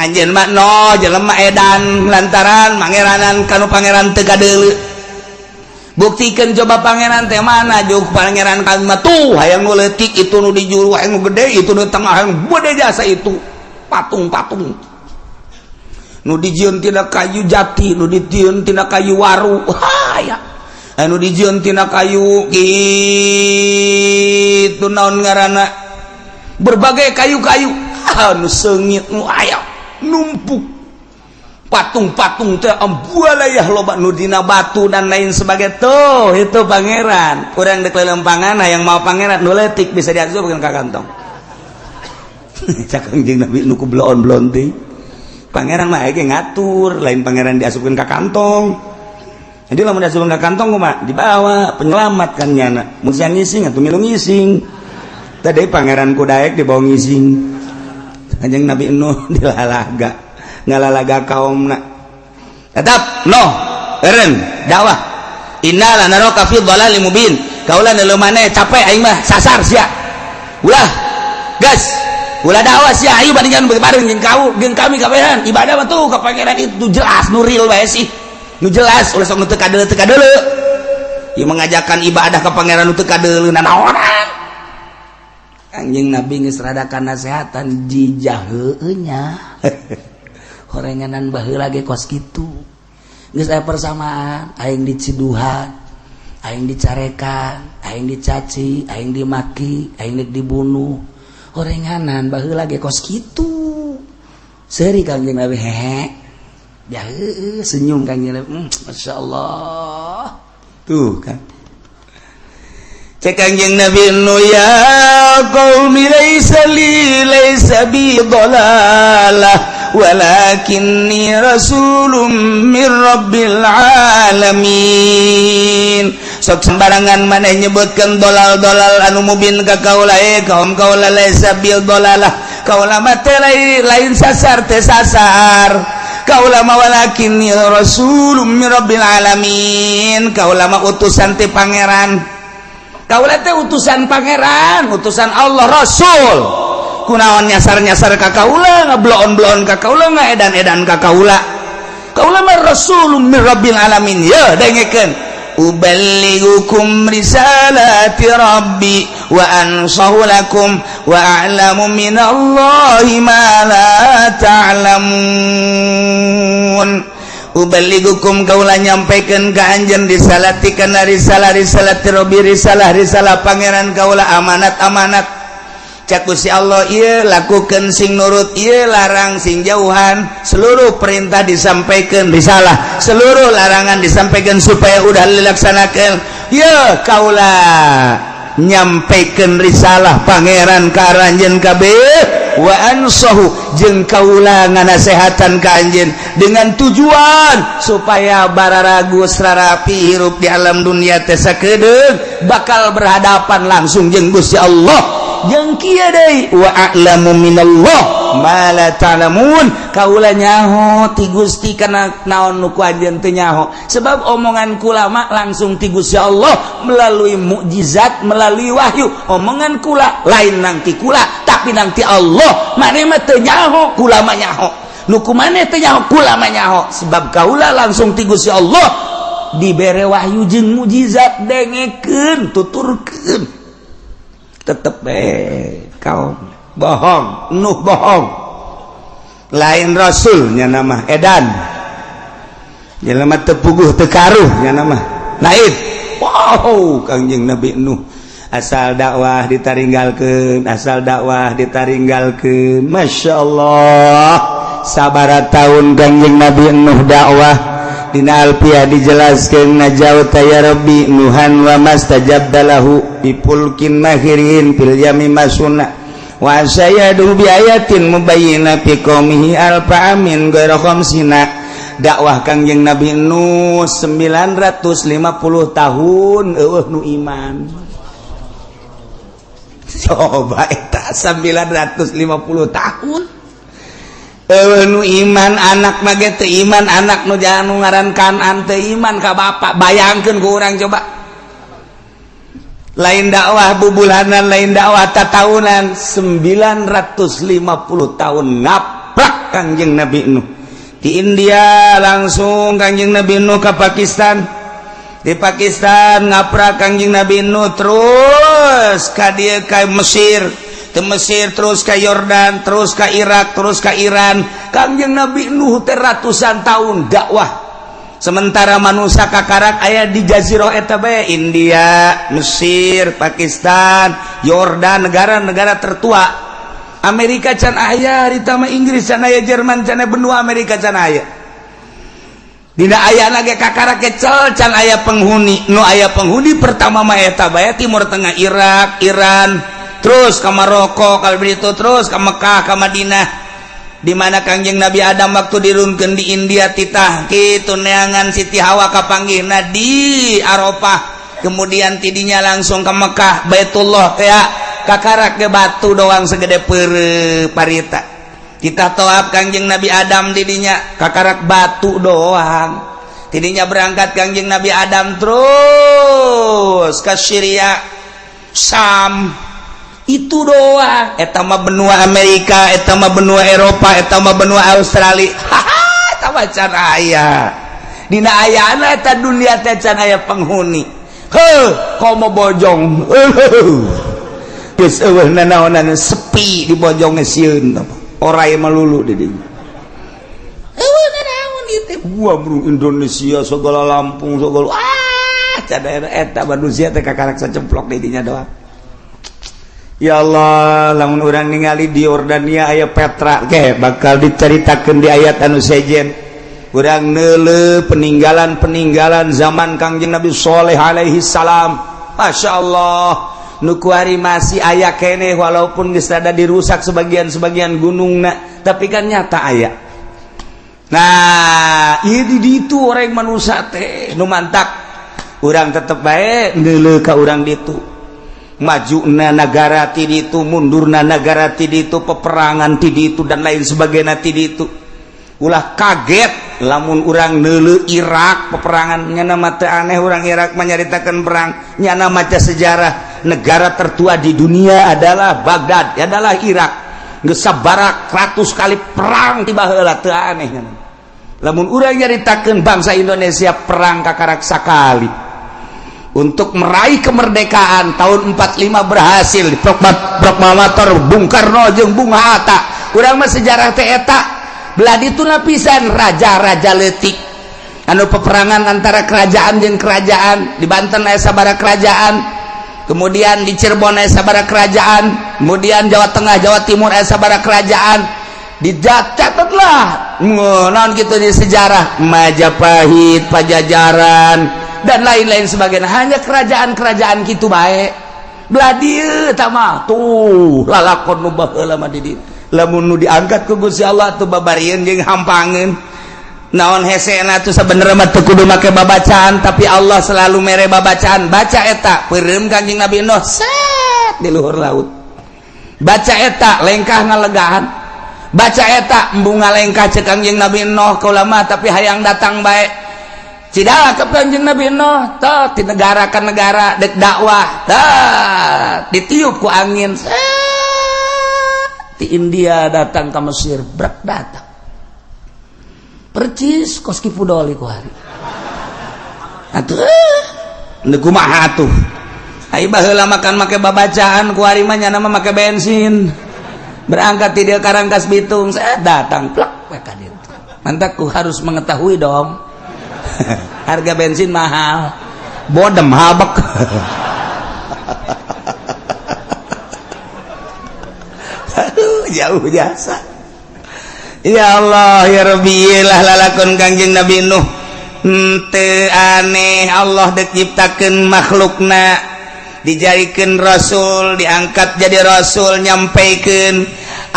Anjeun mah no jelema edan lantaran mangeranan kanu pangeran teu kadeuleu. Buktikan coba pangeran teh mana juk pangeran kami mah tuh hayang nu leutik, itu nu di juru, hayang nu gede, itu nu tengah, hayang gede jasa itu patung-patung nu dijieun tina kayu jati, nu dijieun tina kayu waru, haya anu dijieun tina kayu kitu, naon ngaranna, berbagai kayu-kayu anu seungit nu aya numpuk patung-patung teh ambualayah loba nu dina batu dan lain sebagai tuh. Itu pangeran urang dek lelempangan yang mau pangeran nu leutik bisa diasupkeun ka kantong. Cak Kangjeng Nabi nu ku bloon-bloon teh, pangeran mah ge ngatur, lain pangeran diasupkeun ka kantong. Jadi lamun diasupkeun ka kantong kumaha? Dibawa penyelamat kan nyana mun siang ngising atuh milu ngising. Tadi pangeran kudaek dibawa ngising. Kanjeng Nabi Nuh dilalaga, ngalalaga kaumna tetap no eren dakwah. Inna lanaraka fi dhalalim mubin. Kaula nu maneh capek, aing mah sasar sia, ulah gas, ulah dakwah sia. Ayo bandingkan bareng jeung kau jeung kami kabehan ibadah mah tuh ka pangeran itu jelas, nu real bae sih, nu jelas. Ulah sok nu teu kadeuleu, teu kadeuleu. Ieu mengajarkan ibadah ka pangeran nu teu kadeuleu nanaonan. Kanjeng Nabi geus rada nasehatan jijah heueuh nya. Horenganan baheula ge kos kitu, geus aya persamaan. Aing diciduhan, aing dicarekan, aing dicaci, aing dimaki, aing dibunuh. Horenganan baheula ge kos kitu. Seuri Kanjeng Nabi, hehe ya, heueuh, senyum Kanjeng Nabi. Masya Allah tuh kan. Cek Kangjeng Nabi nu, ya qaumi, laisa li, laisa bi dhalalah, walakinni rasulun min rabbil alamin. Sok sembarangan maneh nyebutkeun dolal-dolal anu mubin ka kaula. Eh kaum, kaula laisa bil dolalah, kaula mah teh lain sasar, teh sasar kaula mah. Walakinni rasulun min rabbil alamin, kaula mah utusan ti pangeran. Kaula teh utusan pangeran, utusan Allah, rasul. Kunaon nyasar-nyasar ka kaula, ngebloon-bloon ka kaula, ngaedan-edan ka kaula? Kaula mah rasulun min rabbil alamin. Ya dengekeun, uballighukum risalati rabbi wa ansahu lakum wa a'lamu minallahi ma la ta'lamun. Uballighukum, kaula nyampaikan ka anjeun, risalati kana risalah, risalati rabbi, risalah risalah pangeran kaula, amanat amanat. Cak Gusti Allah, ieu lakukan sing nurut, ieu larang sing jauhan. Seluruh perintah disampaikan, risalah, seluruh larangan disampaikan supaya udah dilaksanakan. Ya kaula nyampaikan risalah pangeran ka aranjeun kabeh, wa ansahu, jeung kaula nganasehatan ka anjeun dengan tujuan supaya bararagus rarapi hirup di alam dunia teh sakedeung bakal berhadapan langsung jeung Gusti Allah. Jeung kieu deui, wa a'lamu minallah ma la ta'lamun, kaula nyaho ti Gusti kana naon nu ku anjeun teu nyaho, sebab omongan kula mah langsung ti Gusti Allah melalui mukjizat, melalui wahyu. Omongan kula lain nang ti kula, tapi nang ti Allah. Maneh mah teu nyaho, kula mah nyaho. Nu ku maneh teu nyaho, kula mah nyaho, sebab kaula langsung ti Gusti Allah dibere wahyu jeung mukjizat. Dengekeun, tuturkeun. Tetep eh kaum bohong, Nuh bohong, lain rasulnya, nama edan jelema teu puguh teu karuh nya nama lain. Wow, Kangjeng Nabi Nuh asal dakwah ditaringgalkeun, asal dakwah ditaringgalkeun. Masya Allah, sabaraha tahun Kangjeng Nabi Nuh dakwah? Dina Alfiah dijelaskan, najauta ya Rabbi Nuhan wa mastajabta lahu bi fulkin mahirin fil yami masuna wa sayadu bi ayatin mubayyina fi qaumihi alfa amin ghaira khamsina. Dakwah Kangjeng Nabi Nuh 950 tahun, eueuh nu iman. Coba eta 950 tahun eueuh nu iman. Anak mah ge teu iman, anak nu jangan nu ngaran Kanan teu iman ka bapak. Bayangkeun ku urang coba, lain dakwah bubulanan, lain dakwah tatahunan, 950 tahun ngaplak. Ngaprak Kangjeng Nabi Nuh di India, langsung Kangjeng Nabi Nuh ke Pakistan. Di Pakistan ngaprak Kangjeng Nabi Nuh, terus ka dieu, ka Mesir, ke Mesir terus ke Yordan, terus ke Irak, terus ke Iran. Kangjeng Nabi Nuh teh ratusan tahun dakwah, sementara manusia kakarak aya di jazirah eta bae, India, Mesir, Pakistan, Yordan, negara-negara tertua. Amerika can aya harita mah, Inggris can aya, Jerman can aya, benua Amerika can aya. Dina aya lagi kakarak kecel, can aya penghuni. Nu aya penghuni pertama mah eta bae, Timur Tengah, Irak, Iran, terus ke Maroko, kalau begitu terus ke Mekah, ke Madinah, di mana Kangjeng Nabi Adam waktu dirunkeun di India, titah kitu neangan Siti Hawa, kapanggihna di Arafah. Kemudian tidinya langsung ke Mekah, Baitullah, kayak kakarak ke batu doang segede pere parita. Kita toab Kangjeng Nabi Adam didinya, kakarak batu doang. Tidinya berangkat Kangjeng Nabi Adam terus ke Syria, Sam, itu doang. Eta mah benua Amerika, eta mah benua Eropa, eta mah benua Australia. Haha, eta mah can aya. Dina ayana eta dunia teh can aya penghuni. Heuh, komo Bojong, geus eueuh nanaonan, sepi di Bojong, sieun orai melulu di dinya. Eueuh nanaon ieu teh. Gua bro, Indonesia segala, Lampung segala, ah, can eta manusia teh kakarak sacemplok di dinya doang. Ya Allah, lamun urang ningali di Yordania aya Petra ke, bakal diceritakan di ayat anu sejen. Urang neuleuh peninggalan-peninggalan zaman Kangjeng Nabi Soleh alaihi salam. Masya Allah, nu kuari masih aya keneh, walaupun geus rada dirusak sebagian-sebagian gunungna, tapi kan nyata aya. Nah, ieu di ditu orang manusia teh nu mantak urang tetep bae neuleuh ka urang ditu, maju na negara ti ditu, mundurna negara ti ditu, peperangan ti ditu, dan lain sebagainya ti ditu. Ulah kaget lamun urang neuleuh Irak peperangan. Nyana mah teu aneh urang Irak menyaritakan perang. Nyana maca sejarah, negara tertua di dunia adalah Baghdad, adalah Irak. Geus sabarak ratus kali perang ti baheula, teu aneh nyana. Lamun urang nyaritakeun bangsa Indonesia perang kakarak sakali untuk meraih kemerdekaan tahun 45, berhasil di proklamator Bung Karno jeung Bung Hatta. Urang mah sejarah teh eta. Belah ditu lapisan raja-raja leutik anu peperangan antara kerajaan jeung kerajaan. Di Banten aya sabara kerajaan, kemudian di Cirebon aya sabara kerajaan, kemudian Jawa Tengah, Jawa Timur aya sabara kerajaan. Dicatatlah naon gitu di sejarah Majapahit, Pajajaran, dan lain-lain sebagainya, hanya kerajaan-kerajaan gitu baik. Belah dieu mah tuh lalakon nu baheula mah di dieu. Lamun nu diangkat ku Gusti Allah tuh babarieun jeung hampangeun. Naon hesena tuh? Sebenarnya mah teu kudu make babacaan, tapi Allah selalu mere babacaan. Baca eta, peureum Kanjeng Nabi Nuh set di luhur laut. Baca eta, lengkah ngalegaan. Baca eta, embung ngalengkah, cek Kanjeng Nabi Nuh, kaula mah tapi hayang datang bae. Tidak ke Kanjeng Nabi Nuh tuh di negara ke negara dek dakwah, tah ditiup ku angin set di India, datang ke Mesir, brak, datang percis kos Ki Pudoli ku hari atuh. Nu kumaha atuh? Ai baheula makan make babacaan, ku hari mah nyana mah make bensin. Berangkat ti dieu ka Rangkas Bitung, set, datang plak we ka dieu. Mantak ku harus mengetahui dong, harga bensin mahal, bodem habek. Aduh, jauh jasa. Ya Allah ya Rabbi, lah lalakon Kangjeng Nabi Nuh. Henteu aneh Allah dek nyiptakeun makhlukna, dijadikan rasul, diangkat jadi rasul, nyampaikan.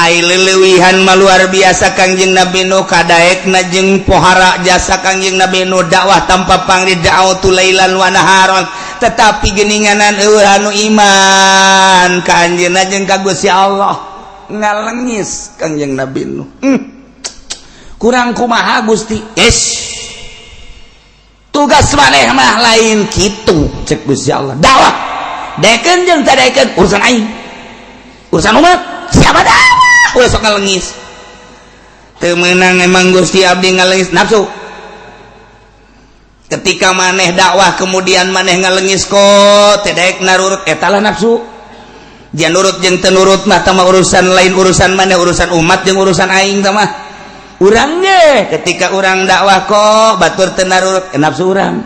Ai leleuwihan mah luar biasa Kangjeng Nabi Nuh, kadaekna jeung pohara jasa Kangjeng Nabi Nuh, dakwah tanpa pangri, da'watu lailan wa naharon, tetapi geninganan eueuh anu iman ka anjeunna jeung ka Gusti Allah. Ngalengis Kangjeng Nabi Nuh. Kurang kumaha, Gusti? Yes, tugas maneh mah lain kitu, cek Gusti Allah. Dakwah daekeun jeung teu daekeun urusan aing, urusan umat. Siapa dakwah ulah sok ngalengis. Teu meunang emang Gusti, abdi ngalengis nafsu. Ketika maneh dakwah, kemudian maneh ngalengis kok teu daek narurut, eta lah nafsu. Jangan nurut jeung teu nurut mah tama urusan lain, urusan maneh, urusan umat jeung urusan aing mah. Urang ge ketika urang dakwah kok batur teu narurut, nafsu urang.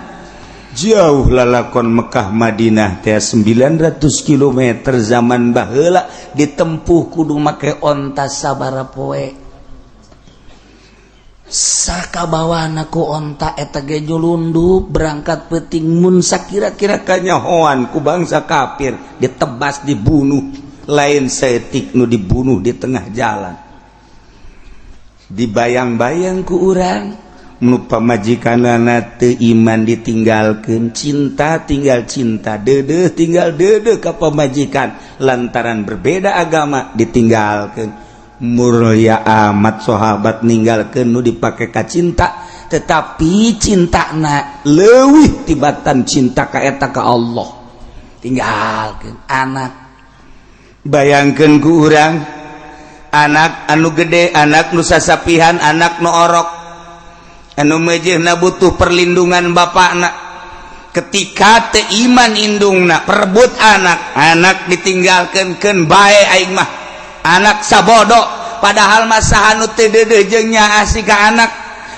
Jauh lalakon Mekah Madinah teh 900 km. Zaman baheula ditempuh kudu make onta sabara poe. Sakabawana ku onta eta ge nyulundup berangkat peuting. Mun sakira-kira kanyahoan ku bangsa kafir, ditebas, dibunuh. Lain saeutik nu dibunuh di tengah jalan. Dibayang-bayang ku urang, nu pamajikanana teu iman ditinggalkeun, cinta tinggal cinta, deudeuh tinggal deudeuh ka pamajikan, lantaran berbeda agama ditinggalkeun. Mulia amat sahabat ninggalkeun nu dipake ka cinta, tetapi cinta na leuwih tibatan cinta ka eta ka Allah. Tinggalkeun anak. Bayangkeun ku urang, anak anu gede, anak nu sasapihan, anak nu orok, anu mejehna butuh perlindungan bapakna. Ketika teu iman indungna, perebut anak. Anak ditinggalkan, keun bae aing mah, anak sabodo. Padahal masa anu teu deudeuh jeung nyaah ka anak,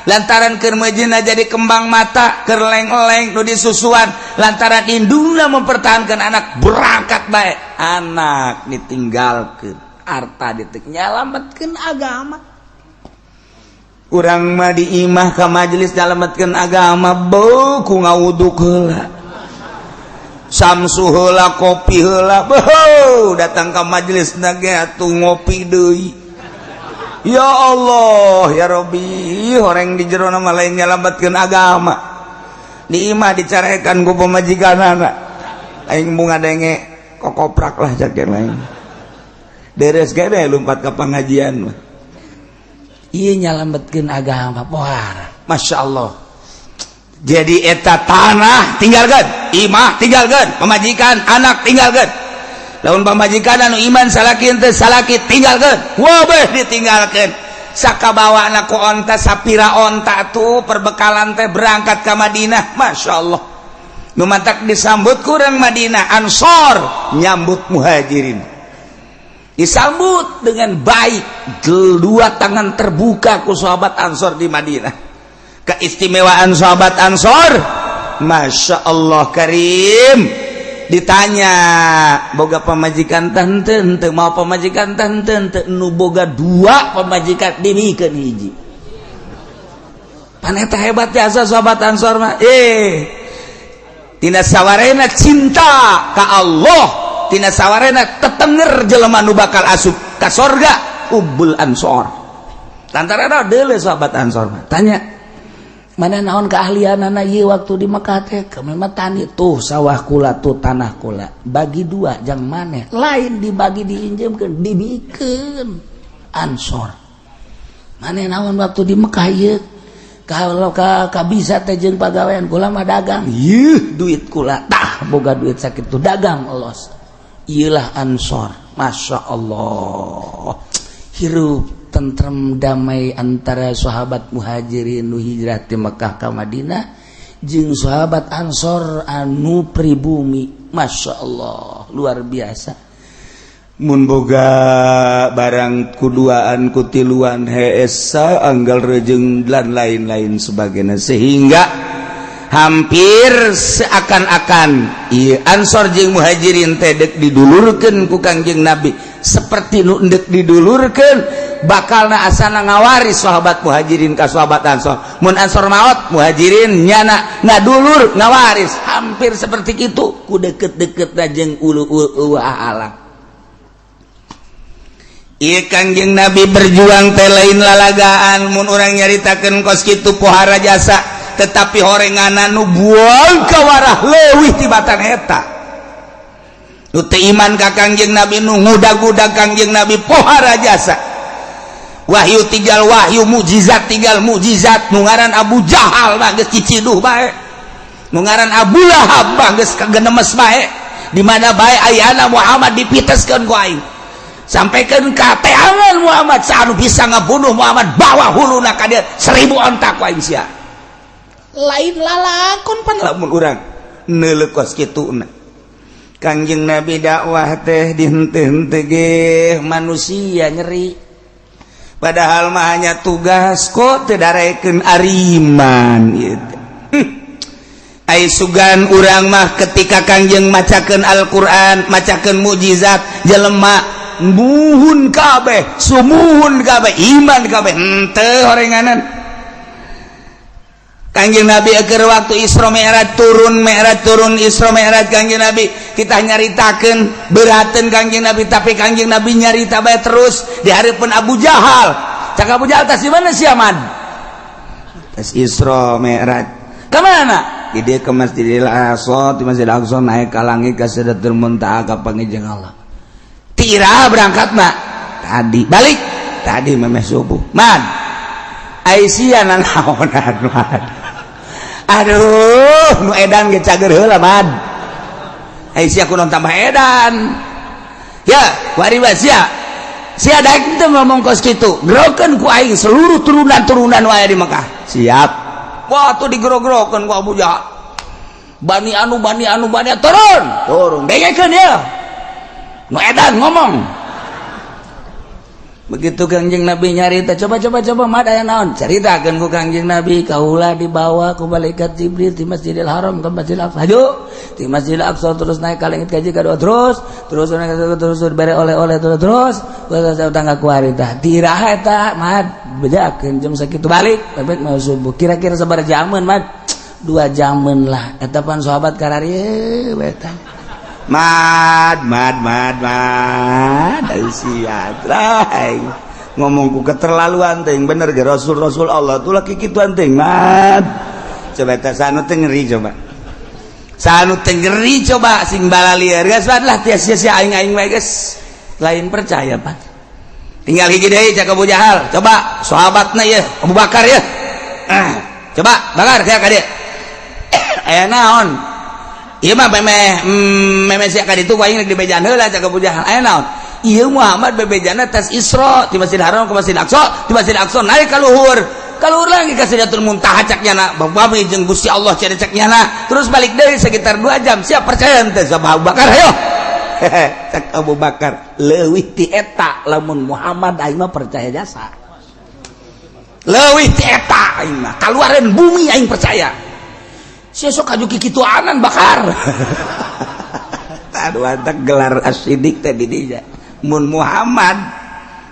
lantaran keur meujeuhna jadi kembang mata, keur leng-leng nu disusuan, lantaran indungna mempertahankan anak, berangkat bae, anak ditinggalkeun, harta ditek, nyalametkeun agama. Urang mah di imah ka majelis nyalametkeun agama, beuh ku ngawuduk heula, samsu heula, kopi heula. Beuh, datang ka majelis na ge atuh ngopi deui. Ya Allah ya Robbi, horeng di jero nama lain nyalametkeun agama. Di imah dicarekan ku pamajikanana, aing bunga denge kokoprak lah cak lain, beres gede lompat ke pengajian mah. Iya, nyalametkeun agama pohara. Masya Allah. Jadi eta tanah tinggalkan, imah tinggalkan, pemajikan, anak tinggalkan. Lamun pamajikan anu iman salaki, teu salaki tinggalkan, wabeh ditinggalkan. Sakabawa anak ku onta, sapira onta tuh perbekalan teh, berangkat ke Madinah. Masya Allah, nu matak disambut kurang Madinah, Ansor nyambut Muhajirin, disambut dengan baik, dua tangan terbuka ku sahabat Ansor di Madinah. Keistimewaan sahabat Ansor, Masya Allah Karim. Ditanya, boga pamajikan tante ente? Mau pamajikan tante ente? Nu boga dua pamajikan dimikeun hiji. Paneta hebat jasa sahabat Ansor mah. Tina sawarena cinta ka Allah, tina sawarena tetenger jelema nu bakal asup ka sorga ubul Ansor, lantaran deule sahabat Ansor mah. Tanya, mana naon keahlian anak ieu waktu di Mekah teh? Kami mah tani. Tuh sawah kula, tuh tanah kula, bagi dua jang maneh. Lain dibagi, diinjemkeun, dibikeun Ansor. Maneh naon waktu di Mekah ieu? Kalau ka bisa teh jeung pagawean? Kula mah dagang. Yeuh, duit kula tah, boga duit sakitu, dagang los. Iyalah Ansor. Masya Allah, hirup tentrem damai antara sahabat Muhajirin nu hijrah di Mekah ka Madinah jeung sahabat Ansor anu pribumi. Masya Allah, luar biasa. Mun boga barang kuduaan, kutiluan, heesa anggal rejeng dan lain-lain sebagainya, sehingga hampir seakan-akan iya Ansor jeung Muhajirin teh dek didulurkeun ku Kangjeng Nabi, seperti nu endek didulurkeun, bakalna asana ngawaris sahabat Muhajirin ka sahabat Ansor. Mun Ansor maot, Muhajirin nyana ngadulur ngawaris, hampir seperti itu ku deket-deket jeung ulu ulu alam. Iya, Kangjeng Nabi berjuang teh lain lalagaan. Mun urang nyaritakeun kos kitu pohara jasa, tetapi horenganan nu buang kawarah leuwih tibatan eta. Nu teu iman ka Kangjeng Nabi, nu ngudag-udag Kangjeng Nabi, pohara jasa. Wahyu tinggal wahyu, mukjizat tinggal mukjizat. Nu ngaran Abu Jahal mah geus ciciduh bae, nu ngaran Abu Lahab mah geus kagenemes bae, di mana bae ayana Muhammad dipiteskeun ku aing. Sampaikan ka teangan Muhammad, anu bisa ngabunuh Muhammad, bawa huluna ka dieu, 1000 onta ku aing sia. Lain lalakon pan lamun urang neuleuh kos kituna. Kangjeng Nabi dakwah teh dihenteu-henteu ge manusia nyeri. Padahal mah hanya tugas, kok teu darekeun ariman ieu teh. Ai sugan urang mah ketika Kangjeng macakeun Al-Qur'an, macakeun mukjizat, jelema muhun kabeh, sumuhun kabeh, iman kabeh. Henteu horenganan. Kangjeng Nabi keur waktu Isra Mi'raj turun, Mi'raj turun, Isra Mi'raj, Kangjeng Nabi kita nyaritakeun beraten Kangjeng Nabi, tapi Kangjeng Nabi nyarita bae terus di hareupeun Abu Jahal. Cak Abu Jahal, "Tas di mana sia, Man?" "Tas Isra Mi'raj." "Ka mana?" "Di dieu, ke Masjidil Aqsa, di Masjid Aqsa naik ka langit, ka Sidratul Muntaha, ka panggih Allah." "Tira berangkat mak?" "Tadi." "Balik?" "Tadi memeh subuh." "Man, ai sia nanaonan, Man?" "Aduh, nu edan ge cager heula, Man. Ai sia kunaon tambah edan?" "Ya, wari sia. Sia daek teu ngomong kos kitu. Gerokeun ku aing seluruh turunan-turunan wae di Mekah." "Siap." Wah, tuh digero-gerokeun ku Abu Jahal. Bani anu, bani anu, bani anu, turun, turun. Dengekeun ya. Nu edan ngomong. Begitu Kangjeng Nabi nyarita, "Coba, coba, coba, mad, aya naon?" Caritakeun ku Kangjeng Nabi, kaula dibawa ku malaikat Jibril di Masjidil Haram ke Masjidil Aqsa. Hayu, di Masjidil Aqsa terus naik ka langit kaji kadua, terus terus naik terus, bere oleh-oleh terus terus terus tangga kuari tah. Tiraha eta, Mad? Bejakeun jam sakitu balik, balik mau subuh. Kira-kira sabaraha jaman, Mad? 2 jaman lah. Eta pan sahabat kararieu eta. Mad, mad, mad, mad, sia ngomongku keterlaluan teh bener ge Rasul Rasul Allah tuh laki kituan teh, Mad. Coba teh sanu teh ngeri, coba sanu teh ngeri, coba sing balalieur geus lah, tia sia aing aing wae geus lain percaya pan. Tinggal hiji deui, cak Abu Jahal, coba sahabatna ya, Abu Bakar ya. Ah, coba Bakar ya ka dieu, aya naon? Ieu mah memeh memeh sia ka ditu ku aing rek dibejaan heula. Cak Abu Jahal, "Aya naon?" "Ieu Muhammad bebejana tas Isra di Masjid Haram ke Masjid Aqsa, di Masjid Aqsa naik ka luhur, ka luhur lagi ka Sidratul Muntaha, cak nyana bami jeung Gusti Allah cenah cak nyana, terus balik deui sekitar 2 jam. Siap percaya henteu?" Sama Abu Bakar, "Ayo." Cak Abu Bakar, "Leuwih ti eta lamun Muhammad, aing mah percaya jasa. Leuwih ti eta aing mah kaluareun bumi aing percaya." Sia sok kaju kikituanan, Bakar. Aduh, antak gelar as-Siddiq teh di dinya. Mun Muhammad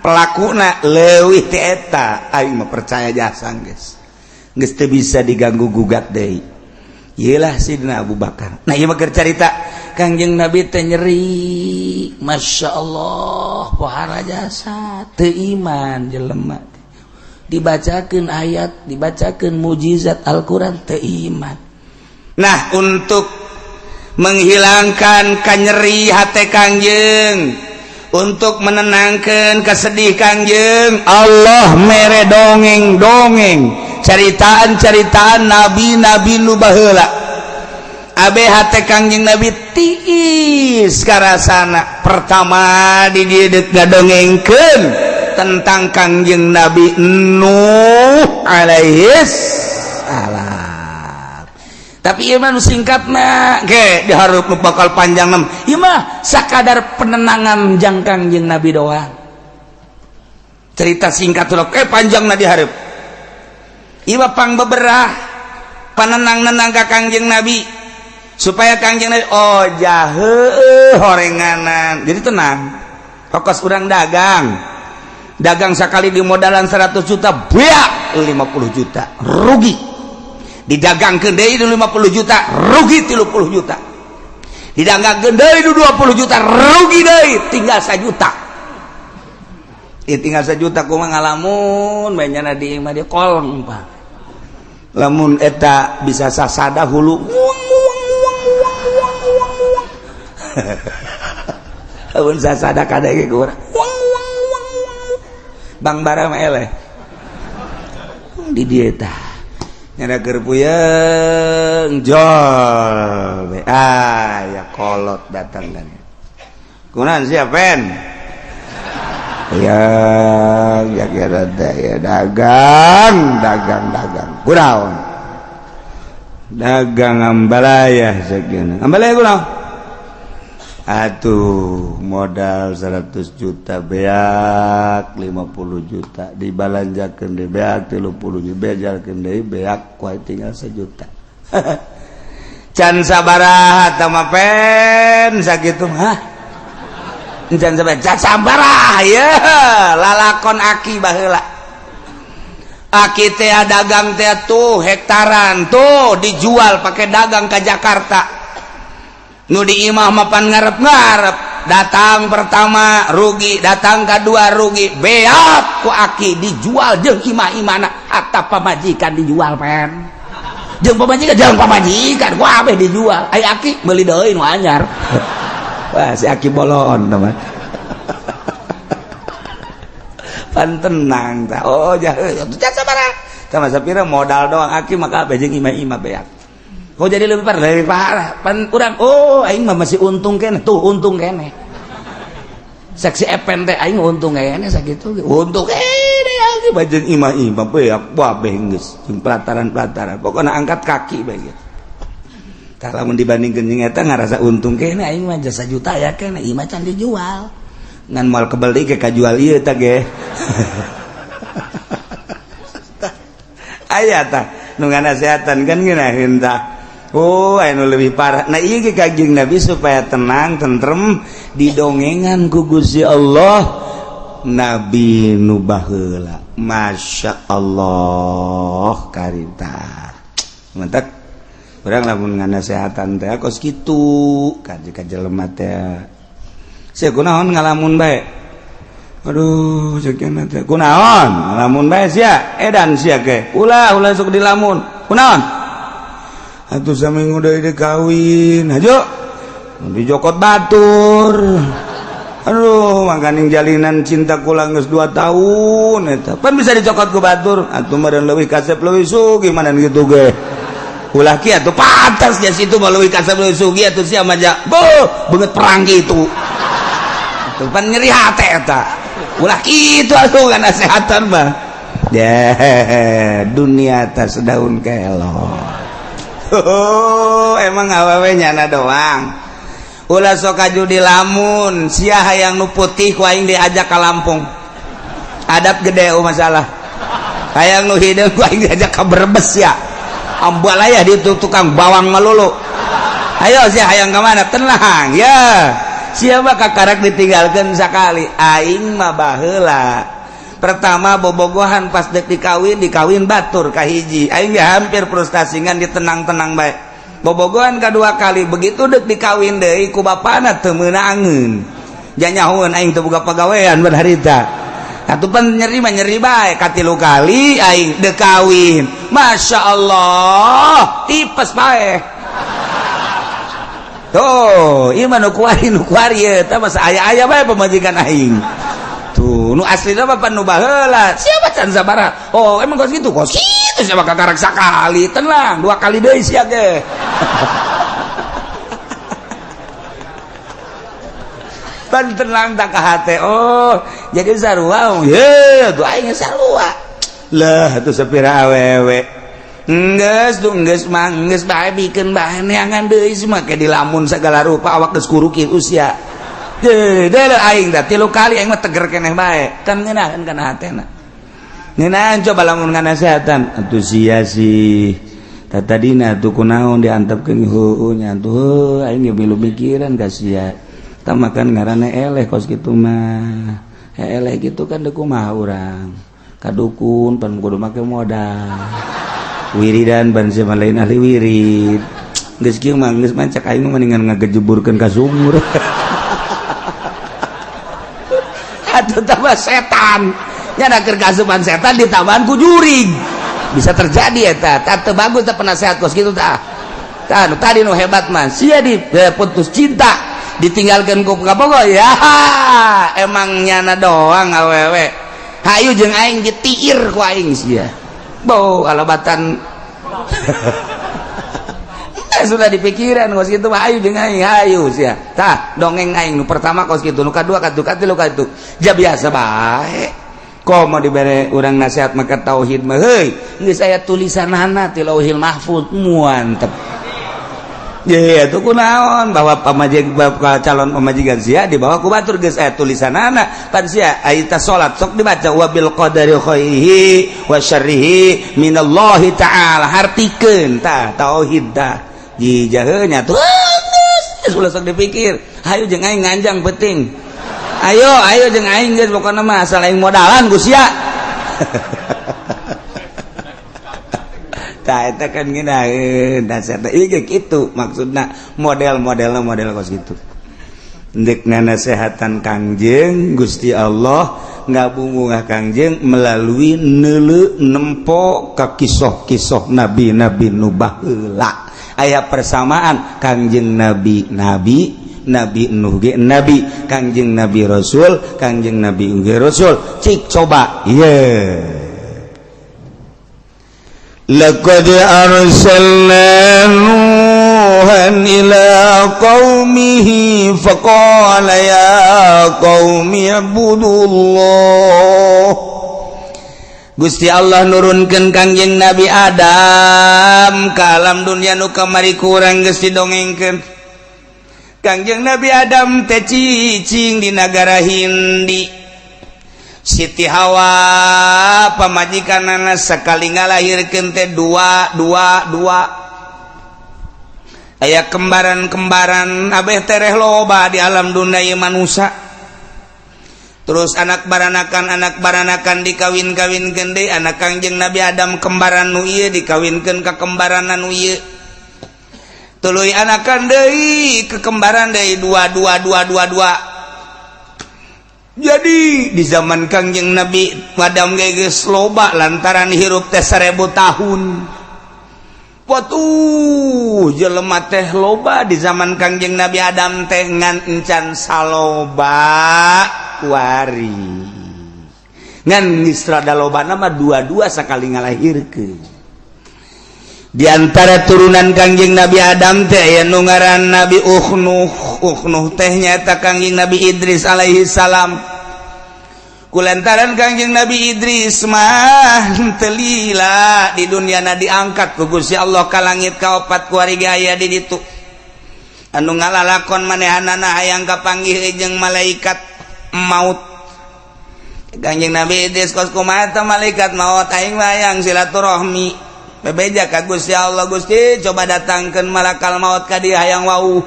pelakuna leuwih ti eta, aing mah percaya jasa geus. Geus teu bisa diganggu gugat deui. Iyalah Sidina Abu Bakar. Nah, ieu mah keur carita Kangjeng Nabi teh nyeri. Masya Allah, pohara jasa teu iman jelema. Dibacakeun ayat, dibacakeun mujizat Al-Qur'an, teu iman. Nah, untuk menghilangkan kanyeri hati Kangjeng, untuk menenangkan kesedih Kangjeng, Allah mere dongeng-dongeng, ceritaan-ceritaan nabi-nabi nu baheula. Abe hate Kangjeng Nabi tiis karasana. Pertama di dieu ngadongengkeun tentang Kangjeng Nabi Nuh alaihis salam. Tapi ieu mah nu singkatna ge, dihareup nu bakal panjang nem. Ieu mah sakadar penenangan jang Kangjeng Nabi doang. Cerita singkat tuh panjang na dihareup. Ieu mah pang beberah panenang-nenang ka Kangjeng Nabi supaya Kangjeng Nabi, oh jahe horenganan, jadi tenang. Fokus urang dagang, dagang sekali di modalan 100 juta, beak 50 juta rugi. Didagangkeun deui 50 juta, rugi 30 juta. Didagangkeun deui 20 juta, rugi deui, tinggal 1 juta. Ieu tinggal 1 juta kumaha ngalamun bae nyana di imah dia kolong, Pak. Lamun eta bisa sasada hulu uang uang uang uang uang uang uang. Lamun sasada kadege ku urang uang uang uang uang. Bang bara mah eleh di dieu tah nyada keur puyeng jol we. Ah ya, kolot datang dan kunaon sia, Pen? Ya ya kira ya dagang dagang dagang kunaon dagang ambalaya sekian ambalaya kunaon atuh modal 100 juta beak 50 juta dibalanjakeun deui beak 30 juta bejalkeun deui beak kuai tinggal 1 juta. Can sabaraha tah mah pen sakitu mah can sabaraha can sabaraha ye lalakon aki baheula aki teh dagang teh tuh hektaran tuh dijual pakai dagang ke Jakarta. Nu di imah mapan ngarep-ngarep datang pertama rugi, datang kedua rugi, beak ku aki dijual jeung imah-imahna hatta pamajikan dijual pen jeung pamajikan jeung pamajikan ku abeh dijual ai aki meuli deui nu anyar. Wah si aki bolon teman pan tenang tah. Oh jah can sabaraha sama sapira modal doang aki maka abeh jeung imah-imah beak. Kok jadi lebih parah lebih parah pan urang oh aing mah masih untung keneh tuh untung keneh saksi epen teh aing untung keneh sakitu untung keneh aki bajeng imah-imah beak kabeh geus jeung pelataran-pelataran pokona angkat kaki bae gitu. Tah lamun dibandingkeun jeung eta ngarasa untung keneh aing mah jasa juta ya keneh imah can dijual ngan moal kebel deui ke kajual ieu tah ge. Aya tah nu nganasehatan kan ngeunaheun tah. Oh, anu lebih parah. Nah, ieu ge Kanjeng Nabi supaya tenang, tentrem didongengan ku Gusti Allah Nabi nu baheula. Masya Allah karita. Mantak urang lamun nganasehatan teh kos kitu ka jelema teh. Sia kunaon ngalamun bae? Aduh, sekian teh. Kunaon ngalamun bae sia? Edan sia ge. Ulah ulah sok dilamun. Kunaon? Atuh saminggu deui dikawin aja dijokot batur. Aduh makaning jalinan cinta kula geus 2 tahun eta pan bisa dicokot ku batur atuh meureun leuwih kasep leuwih sugih mana kitu ge ulah kieu atuh pantas nya situ mah leuwih kasep leuwih sugih atuh sia mah ja beuh beungeut perang kitu atuh pan nyeri hate eta ulah kitu atuh nasehatan mah deh dunia atas daun kelor. Oh, emang awewe nyana doang. Ulah sok kaju di lamun, sia hayang nu putih ku aing diajak ka Lampung. Adab gede oh masalah. Hayang nu hideung ku aing diajak ka Brebes ya. Ambalaya di tukang bawang melulu. Ayo sia hayang ka mana? Tenang ya. Sia mah kakarak ditinggalkeun sakali. Aing mah baheula. Pertama bobogohan pas dek dikawin dikawin batur kahiji aing ge hampir frustasi ngan ditenang-tenang bae bobogohan kedua kali begitu dek dikawin deui ku bapana teu meunangeun janyahoeun aing teu boga pagawean ban harita atuh pan nyeri mah nyeri bae katilu kali aing dek kawin Masya Allah tipes bae tuh ieu mah nu kuari eta mah aya-aya bae pamajikan aing. Tuh, nu aslina mah pan nu baheula. Siapa can sabaraha? Oh, emang kos kitu? Kos kitu siapa kakarak sakali. Tenang, 2 kali deui sia ge. Pan tenang tak ka hate. Oh, jadi sarua. Ye, tuh aing sarua. Lah, atuh sapira awewe. Enggeus tuh enggeus mah enggeus bae bikeun bae neangan deui semua ke dilamun segala rupa awak geus kuruki usia. Deh, aing dah 3 kali aing mah teger keneh bae. Kan ngeunaheun kana hatena. Ngeunaheun coba lamun nganasehatan atuh sia sih. Tadina atuh kunaon diantepkeun heueuh nya atuh aing ge milu mikiran ka sia. Tah makan ngaranna eleh kos kitu mah. Eleh kitu kan deuk kumaha urang. Ka dukun pan kudu make modal. Wiridan ban sia mah lain ahli wirid. Geus kieu mah geus mah cek aing mah mendingan ngagejeburkeun ka sumur. Atau tambah setan nya keur kasupan setan ditambahan ku jurig bisa terjadi eta teu bagus teh penasehat kos kitu tah tah nu tadi nu hebat mah sia di putus cinta ditinggalkeun ku kabogoh ya emang nyana doang awewe hayu jeung aing ditiir ku aing sia bau alabatan. Sudah dipikiran kos kitu mah, ayo jeung aing, hayu sia. Tah, dongeng aing nu pertama kos kitu, nu kadua katu, katilu katu. Ja biasa bae. Komo dibere urang nasihat maka tauhid mah, heuy, geus aya tulisanana ti Lauhil Mahfuz, mantep. Ya, itu kunaon bahwa pamajig calon pamajikan sia dibawa ku batur geus aya tulisanana. Pan sia aya salat sok dibaca wabil qadari khairihi wa syarrihi minallahi ta'ala, hartikeun tah tauhid tah. Jijaheunya tuh geus ulah sok dipikir. Hayu jeung aing nganjang penting. Ayo ayo jeung aing geus pokona mah asal aing modalan ku sia. Tah eta kan ngeunaheun nasihat ieu kitu maksudna model-modelna model kos kitu. Ndek nganasehatan Kangjeng Gusti Allah ngabungungah Kangjeng melalui neuleu nempo ka kisoh-kisoh nabi-nabi nu baheula. Aya persamaan Kangjeng Nabi nabi, Nabi Nuh ge nabi, Kangjeng Nabi Rasul, Kangjeng Nabi ge Rasul. Cik coba ieu. Laqad arsalna Nuhan ila qaumihi faqala ya qaumi ibudullah. Gusti Allah nurunkeun Kangjeng Nabi Adam ka alam dunia nu kamari kurang geus didongengkeun. Kangjeng Nabi Adam teh cicing di nagara Hindi. Siti Hawa pamajikanana sekali ngalahirkeun teh dua dua dua. Aya kembaran-kembaran abeh tereh loba di alam dunia ieu manusia. Terus anak baranakan dikawin-kawinkeun deui, anak Kangjeng Nabi Adam kembaran nu ieu dikawinkeun ka kembaran nu ieu. Tuluy anakan deui ke kembaran deui dua dua dua dua dua. Jadi di zaman Kangjeng Nabi Adam geus loba lantaran hirup teh 1000 tahun. Watuh jelema teh loba di zaman Kangjeng Nabi Adam teh ngan encan saloba kuari. Ngan geus rada loba mah dua-dua sakali ngalahirkeun. Di antara turunan Kangjeng Nabi Adam teh aya nu ngaran Nabi Ukhnuh. Ukhnuh teh nyaeta Kangjeng Nabi Idris alaihi salam. Kulantaran Kangjeng Nabi Idris mah teu lila di dunia diangkat ku Gusti Allah ka langit kaopat kuari ge aya di ditu. Anu ngalalakon manehanana hayang kapanggih jeung malaikat maut. Kangjeng Nabi Idris kos kumaha teh malaikat maut aing mah hayang silaturahmi. Bebeja ka Gusti Allah, Gusti coba datangkeun malakal maut ka dieu hayang wau.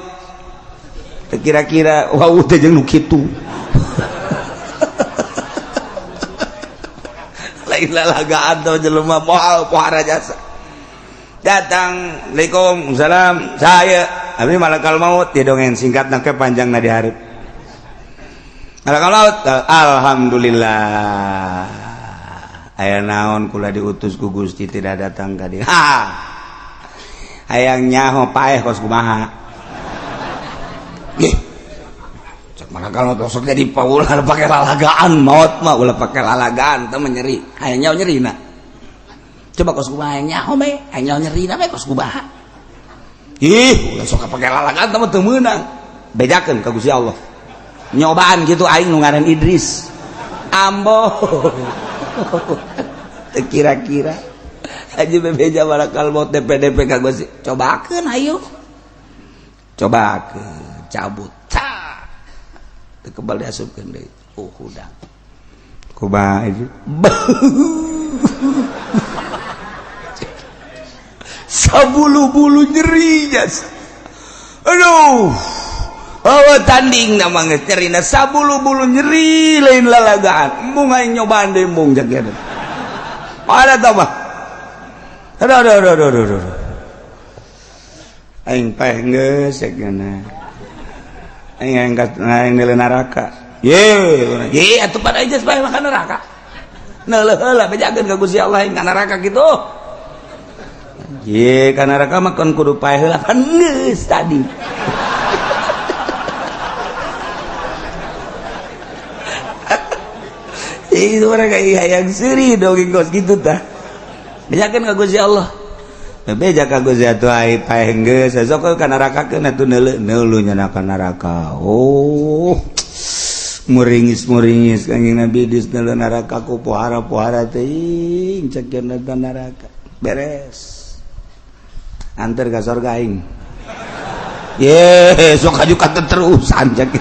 Teu kira-kira wau teh jeung nu kitu. Lain lalagaan teh jelema moal pohara jasa. Datang, Assalamualaikum, salam, saya abdi malakal maut dia dongeng singkat ke panjang di hareup. Malakal maut, alhamdulillah. Aya naon kula diutus ku Gusti tidak datang ka dieu. Ha. Hayang nyaho paeh kos kumaha. Ih. Cek malakal maut sok jadi paulah pake lalagaan maut mah ulah pake lalagaan teh mah nyeri. Hayang nyaho nyerina. Coba kos kumaha hayang nyaho bae, hayang nyaho nyerina bae kos kumaha. Ih, ulah sok pake lalagaan teh mah teu meunang. Bejakeun ka Gusti Allah. Nyobaan kitu aing nu ngaran Idris. Ambo. Kira-kira aja bebeja malakal maut DPDP ka Gusti. Cobakeun ayo. Cobakeun, cabut. Tah. Teu kebal diasupkeun deui. Oh, hudang. Kumaha itu? Sabulu-bulu nyeri jas. Aduh. Oh, tanding nama geus nyerina sabulu-bulu nyeri lain lalagaan. Embung aing nyobaan deui embung jak ieu. Ada tah mah. Aduh aduh aduh aduh aduh. Aing paeh geus cek geuna. Aing angkat aing nilai neraka. Ye, ye atuh pada aja bae makan neraka. Neuleuh heula bejakeun ka Gusti Allah aing ka neraka kitu. Ye, ka neraka mah kon kudu paeh heula kan geus tadi. Itu mereka hayang seuri dongeng kos gitu tah. Bejakeun ka Gusti Allah. Bebeja ka Gusti atuh ai paeh geus sok ka neraka keun atuh neuleuh neuleuh nya ka neraka. Oh. Muringis-muringis Kanjeng Nabi Idris neuleuh neraka ku pohara-pohara teuing cek neraka. Beres. Anter ka sorga aing. Ye, sok aju terusan cek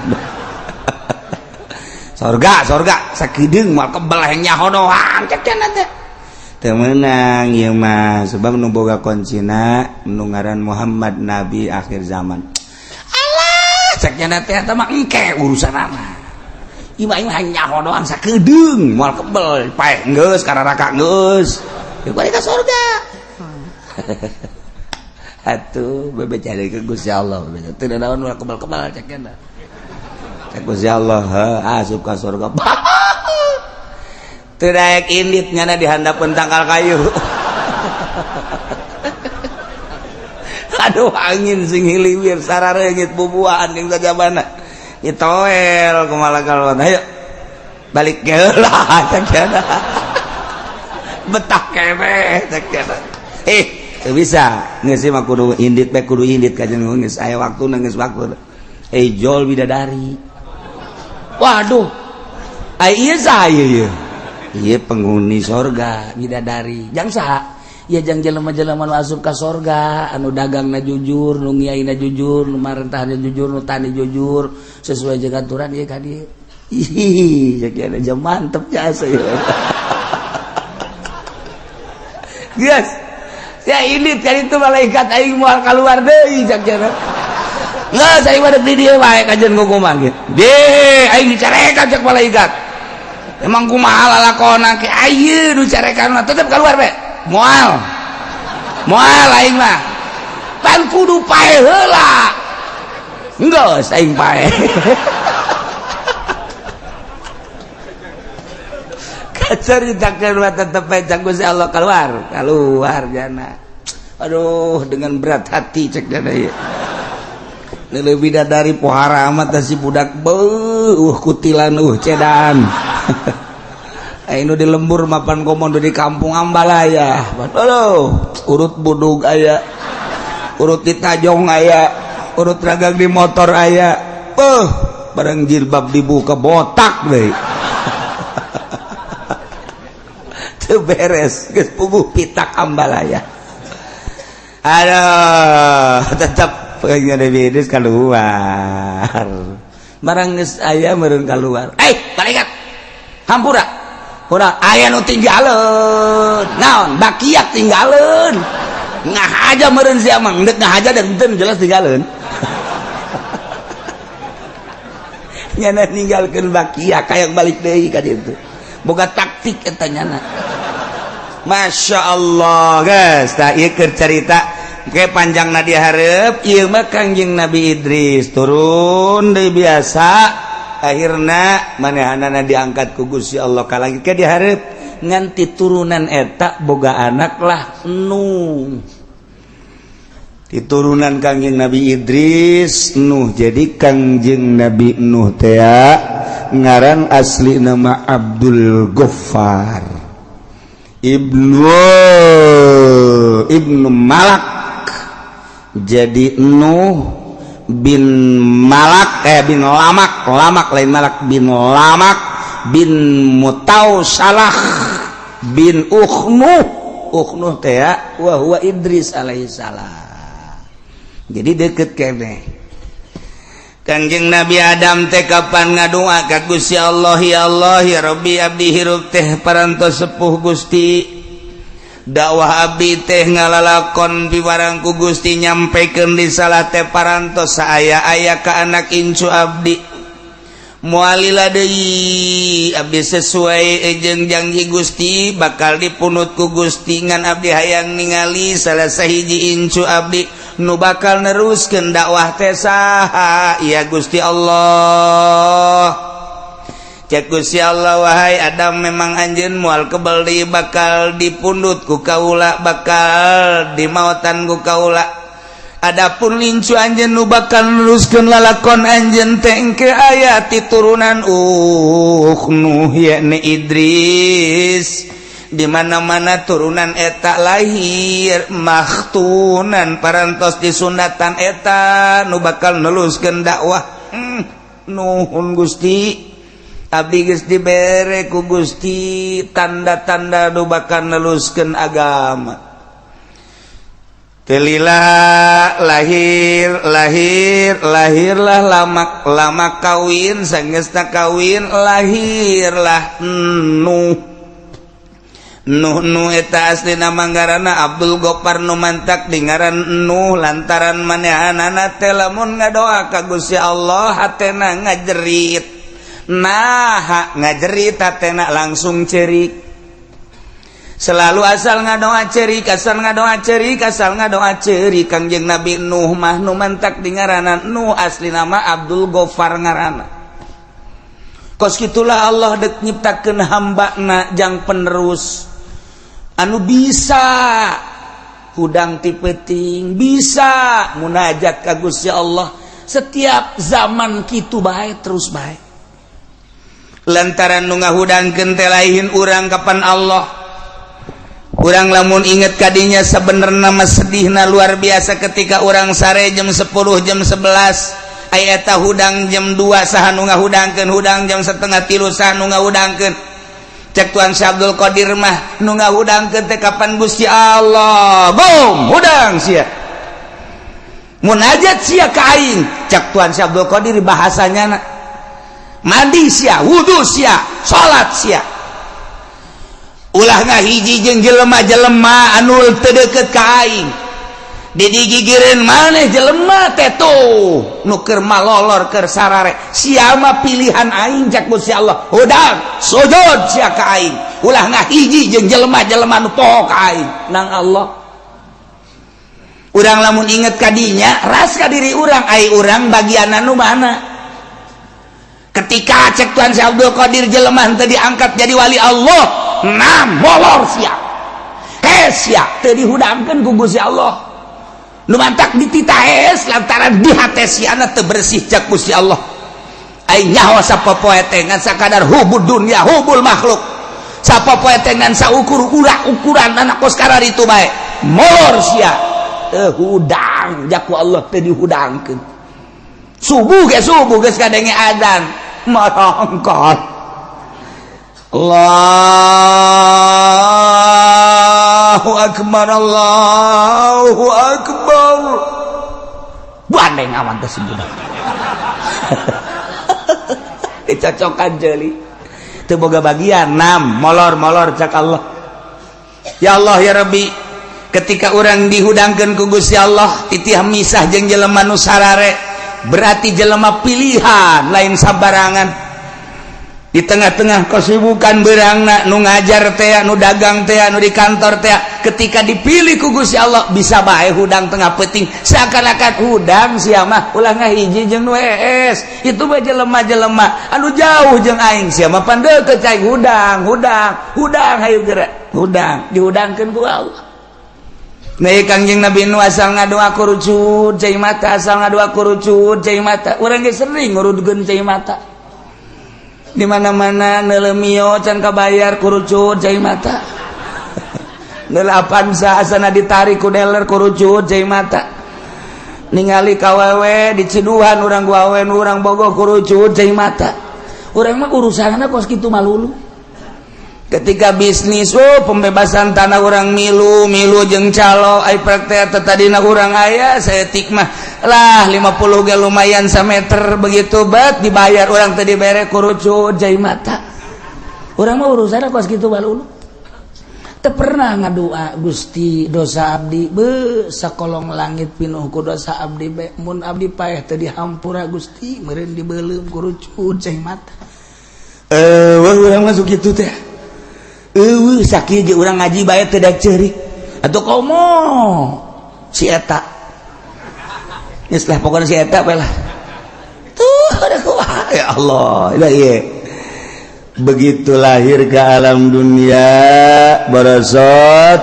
sorga, sorga sakedeung moal kebel hayang nyaho doang cek cenah teh. Teu meunang ieu mah sebab nu boga kuncina nu ngaran Muhammad nabi akhir zaman. Alah, cek cenah teh eta mah engke urusanana. Ieu mah hayang nyaho doang sakedeung moal kebel paeh geus ka neraka geus. Ya balik ka sorga. Atuh bebeja deui ka Gusti Allah bebeja. Teu naon moal kebel-kebel cek cenah. Cek Gusti Allah, asup ka surga. Teu daek indit nyana di handapeun tangkal kayu. Aduh angin sing hiliwir sarareungit bubuahan jeung sajabana. Ditoel kumaha kalon. Ayo balik geula cek cenah. Betah keneh cek cenah. Teu bisa. Geus mah kudu indit bae kudu indit ka jeung geus aya waktuna geus waktu. Jol bidadari. Waduh. Ai ieu saha ieu? Ieu penghuni sorga bidadari. Jang saha? Ya jang jelema-jelema nu asup ka sorga, anu dagangna jujur, nu ngiaina jujur, nu marentahna jujur, nu tani jujur, sesuai jeung aturan ieu ka dieu. Ih, cek ada jam mantep jasa ieu. Geus. Ya ini kan itu malaikat aing moal kaluar deui cek cenah. Geus aing mah di dieu wae kajeun kumaha ge. Deh, aing dicarekan cek malaikat. Emang kumaha lalakona ke ayeuna nu carekan mah tetep keluar be. Moal. Moal aing mah. Pan kudu pae heula. Geus aing pae. Kacaritakeun mah tetep bae cek Gusti Allah keluar, keluar jana. Aduh, dengan berat hati cek jana ieu. Lebih dari pohara amat si budak beuh kutilan cedan. Ayo di lembur mapan komodo di kampung Ambalaya. Aduh, urut budug aya, urut di tajong aya, urut dagang di motor aya. Beuh, barang jilbab dibuka botak deui. Teu beres, geus puguh pitak Ambalaya. Aduh, tetap pengen Nabi Idris keluar. Barang geus aya meureun keluar. Malaikat. Hampura. Hura aya nu tinggaleun. Naon? Bakiak tinggaleun. Ngahaja meureun sia mah, endek ngahaja dan henteu jelas tinggaleun. Nyana ninggalkeun bakiak hayang balik deui ka ditu. Boga taktik eta nyana. Masya Allah, guys. Tah ieu keur carita ke panjang na dihareup ieu mah Kangjeng Nabi Idris turun deui biasa akhirna manehanana diangkat ku Gusti Allah ka langit ke dihareup nganti turunan eta boga anak lah Nuh. Diturunan Kangjeng Nabi Idris Nuh. Jadi Kangjeng Nabi Nuh teh ngaran asli nama Abdul Ghaffar Ibnu Malak. Jadi Nuh bin Malak bin Lamak, Lamak lain Malak, bin Lamak bin Mutausalah bin Ukhnuh. Ukhnuh teh wa huwa Idris alaihissalam. Jadi deket kene. Kangjeng Nabi Adam teh kapan ngadua ka Gusti Allah, ya Allah ya Rabbi abdi hirup teh parantos sepuh Gusti. Dakwah abdi teh ngalalakon piwarang ku Gusti nyampekeun risalah teh parantos saaya-aya ka anak incu abdi. Moalila deui abdi sesuai jeung janji Gusti bakal dipunut ku Gusti ngan abdi hayang ningali salah sahiji incu abdi nu bakal neruskeun dakwah teh saha ya Gusti Allah. Cek Gusti Allah, wahai Adam memang anjeun moal kebel deui bakal dipundut ku kaula, bakal dimautan ku kaula. Adapun incu anjeun nu bakal neruskeun lalakon anjeun teh engke aya ti turunan Nuh yakni Idris. Di mana-mana turunan eta lahir makhtunan, parantos disunatan, eta nu bakal neluskeun dakwah. Nuhun Gusti, abdi geus dibere ku Gusti tanda-tanda nu bakal neluskeun agama. Teu lila lahir, lahir, lahirlah Lamak. Lamak kawin, sanggeusna kawin lahirlah Nuh. Nuh, Nuh eta asli nama ngaranna Abdul Gopar, nu mantak di ngaran Nuh lantaran manehanana teh lamun ngadoa ka Gusti Allah hatena ngajerit. Nah, ngajerit hatena langsung cerik. Selalu asal ngadoa cerik, asal ngadoa cerik, asal ngadoa cerik. Kangjeng Nabi Nuh mah nu mantak di ngaranan Nuh, asli nama Abdul Gofar ngaranna. Kos gitulah Allah dek nyiptakeun hambana jang penerus anu bisa hudang ti peuting, bisa munajat ka Gusti Allah setiap zaman. Kitu bae terus bae lantaran nu ngahudangkeun teh lain urang, kapan Allah. Urang lamun inget kadinya sebenarnya mah sedihna luar biasa ketika urang sare jam 10, jam 11, aya eta hudang jam 2, saha nu ngahudangkeun? Hudang jam 2.30, saha nu ngahudangkeun? Cek Tuan Syekh Abdul Qadir mah nu ngahudangkeun teh kapan Gusti Allah. Bom hudang sia, munajat sia ka aing, cek Tuan Syekh Abdul Qadir bahasanya. Mandi sia, wudu sia, salat sia, ulah ngahiji jeung jelema-jelema anu teu deukeut ka aing. Digigireun maneh jelema teh tuh nu keur malolor, keur sarare, sia mah pilihan aing, cek Gusti Allah. Hudang sujud sia ka aing, ulah ngahiji jeung jelema-jelema nu poho ka aing nang Allah. Urang lamun inget kadinya ras ka diri urang, ai urang bagian anu mana ketika cek Tuan Syekh Abdul Qadir jelema teu diangkat jadi wali Allah? Nah, molor sia, hes sia, teu dihudangkeun ku Gusti Allah. Nu mantak dititah hes lantaran di hate siana teu bersih, cek Gusti Allah. Ai nyaho sapopoe teh ngan sakadar hubud dunya, hubul makhluk. Sapopoe teh ngan saukur urak ukuran anak kos itu bae. Molor sia, teu hudang jaku Allah, teu dihudangkeun. Subuh ge, subuh geus kadenge adzan marangkat, Allahu akbar, Allahu akbar, bandeng awan teh si budak dicocokan jeli teu boga bagian. Nam molor, molor cak Allah. Ya Allah, ya Rabbi, ketika orang dihudangkeun ku Gusti Allah titih misah jeung jelema nu sarare, berarti jelema pilihan, lain sabarangan. Di tengah-tengah kesibukan berangna, nu ngajar teh, nu dagang teh, nu di kantor teh, ketika dipilih ku Gusti Allah bisa bae hudang tengah peuting, seakan-akan hudang sia mah ulah ngahiji jeung nu hees, itu bae jelema-jelema anu jauh jeung aing, sia mah pan deukeut cai. Hudang, hudang, hudang, hayu geura hudang, dihudangkeun ku Allah. Nah, Kangjeng Nabi nu asal ngadoa kurucut cai mata, asal ngadoa kurucut cai mata. Urang ge sering ngurudkeun cai mata. Di mana-mana neuleuh Mio can kabayar, kurucut cai mata. Neuleuh Avanza asana ditarik ku dealer, kurucut cai mata. Ningali kawewe diciduhan urang ku awewe nu urang bogoh, kurucut cai mata. Urang mah urusanna kos kitu malulu. Ketika bisnis, oh, pembebasan tanah urang milu milu jeung calo, ai praktek tadina urang aya saeutik mah lah, 50 ge lumayan sameter. Begitu bet dibayar, urang teh dibere, kurucut cai mata. Urang mah urusanna kos kitu balulu. Teu pernah ngadua, "Gusti, dosa abdi be sakolong langit pinuh ku dosa abdi be, mun abdi paeh teu dihampura Gusti, meureun dibeuleum." Kurucut cai mata. Eh, urang masuk kitu teh. Eueuh sakieu ge urang ngaji bae teu daek ceurik atuh, komo si eta. Geus lah, pokona si eta bae lah tuh ada kumaha. Ya Allah, ya ieu begitu lahir ke alam dunia borosot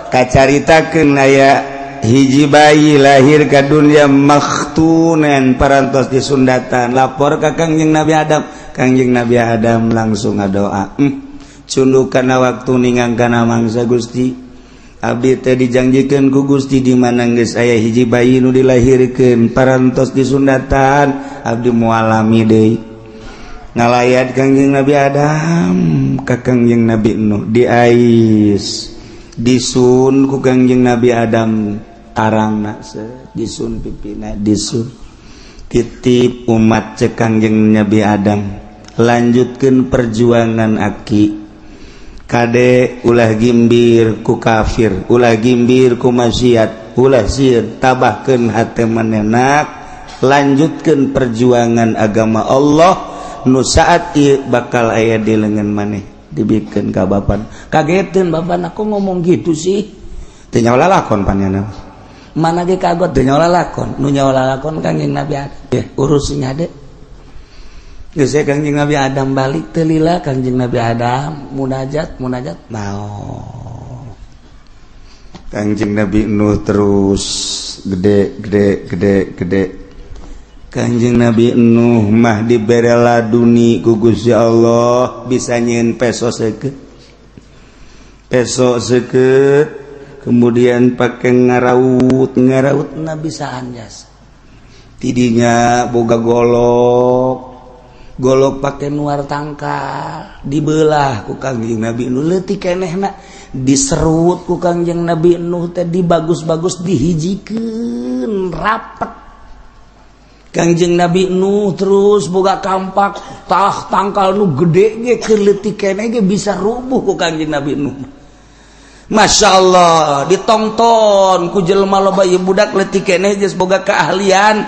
kacaritakeun aya hiji bayi lahir ke dunia makhtunen, parantos disundatan. Lapor ka Kangjeng Nabi Adam. Kangjeng Nabi Adam langsung ngadoa, Cunduk kana waktu ningang kana mangsa. Gusti, abdi teh dijanjikeun ku Gusti di mana geus aya hiji bayi nu dilahirkeun, parantos disundatan, abdi moal lami deui. Ngalayat Kangjeng Nabi Adam ka Kangjeng Nabi Nuh, diais, disun ku Kangjeng Nabi Adam tarangna, disun pipina, disun. "Titip umat," cek Kangjeng Nabi Adam, "lanjutkan perjuangan aki. Kade, ulah gimbir ku kafir, ulah gimbir ku maksiat, ulah sieun, tabahkeun hate manenak, lanjutkan perjuangan agama Allah nu saat ieu bakal aya di lengan maneh." Dibikeun ka bapak. Kageteun bapak, aku ngomong gitu sih, teu nyawa lalakon panjana mana ge kagot, teu nyawa lalakon. Nu nyawa lalakon Kangjeng Nabi Adam ya, urusnya de. Geus, Kangjeng Nabi Adam balik. Teu lila Kangjeng Nabi Adam munajat, munajat, mau Kangjeng Nabi Nuh terus gede, gede, gede, gede. Kanjeng Nabi Nuh mah dibere laduni ku Gusti Allah, bisa nyieun peso seukeut, peso seukeut, kemudian pakai ngaraut, ngaraut na bisa anjas. Tidinya boga golok, golok pakai nuar tangkal, dibelah ku Kangjeng Nabi Nuh, leutik kenehna diserut ku Kangjeng Nabi Nuh teh, dibagus-bagus, dihijikeun rapet. Kangjeng Nabi Nuh terus boga kampak, tah tangkal nu gede ge, keur leutik keneh ge bisa rubuh ku Kangjeng Nabi Nuh. Masya Allah, ditonton ku jelema loba. Ieu budak leutik keneh geus boga keahlian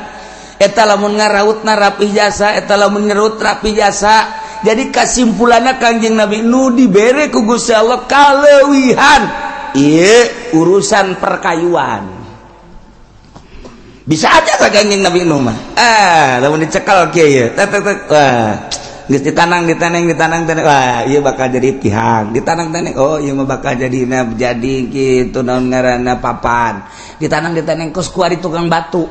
eta, lamun ngaraut na rapi jasa, eta lamun ngerut rapi jasa. Jadi kesimpulannya, Kangjeng Nabi Nuh dibere ku Gusti Allah kaleuwihan ieu urusan perkayuan. Bisa aja lah Kangjeng Nabi Nuh mah. Ah, lamun dicekal kieu ye, tek tek tek, wah, geus ditanang, ditaneng, ditanang taneng, wah, ieu bakal jadi tihang. Ditanang taneng, oh, ieu mah bakal jadi jadi kitu, naon ngaranna, papan. Ditanang ditaneng, kos kuari tukang batu.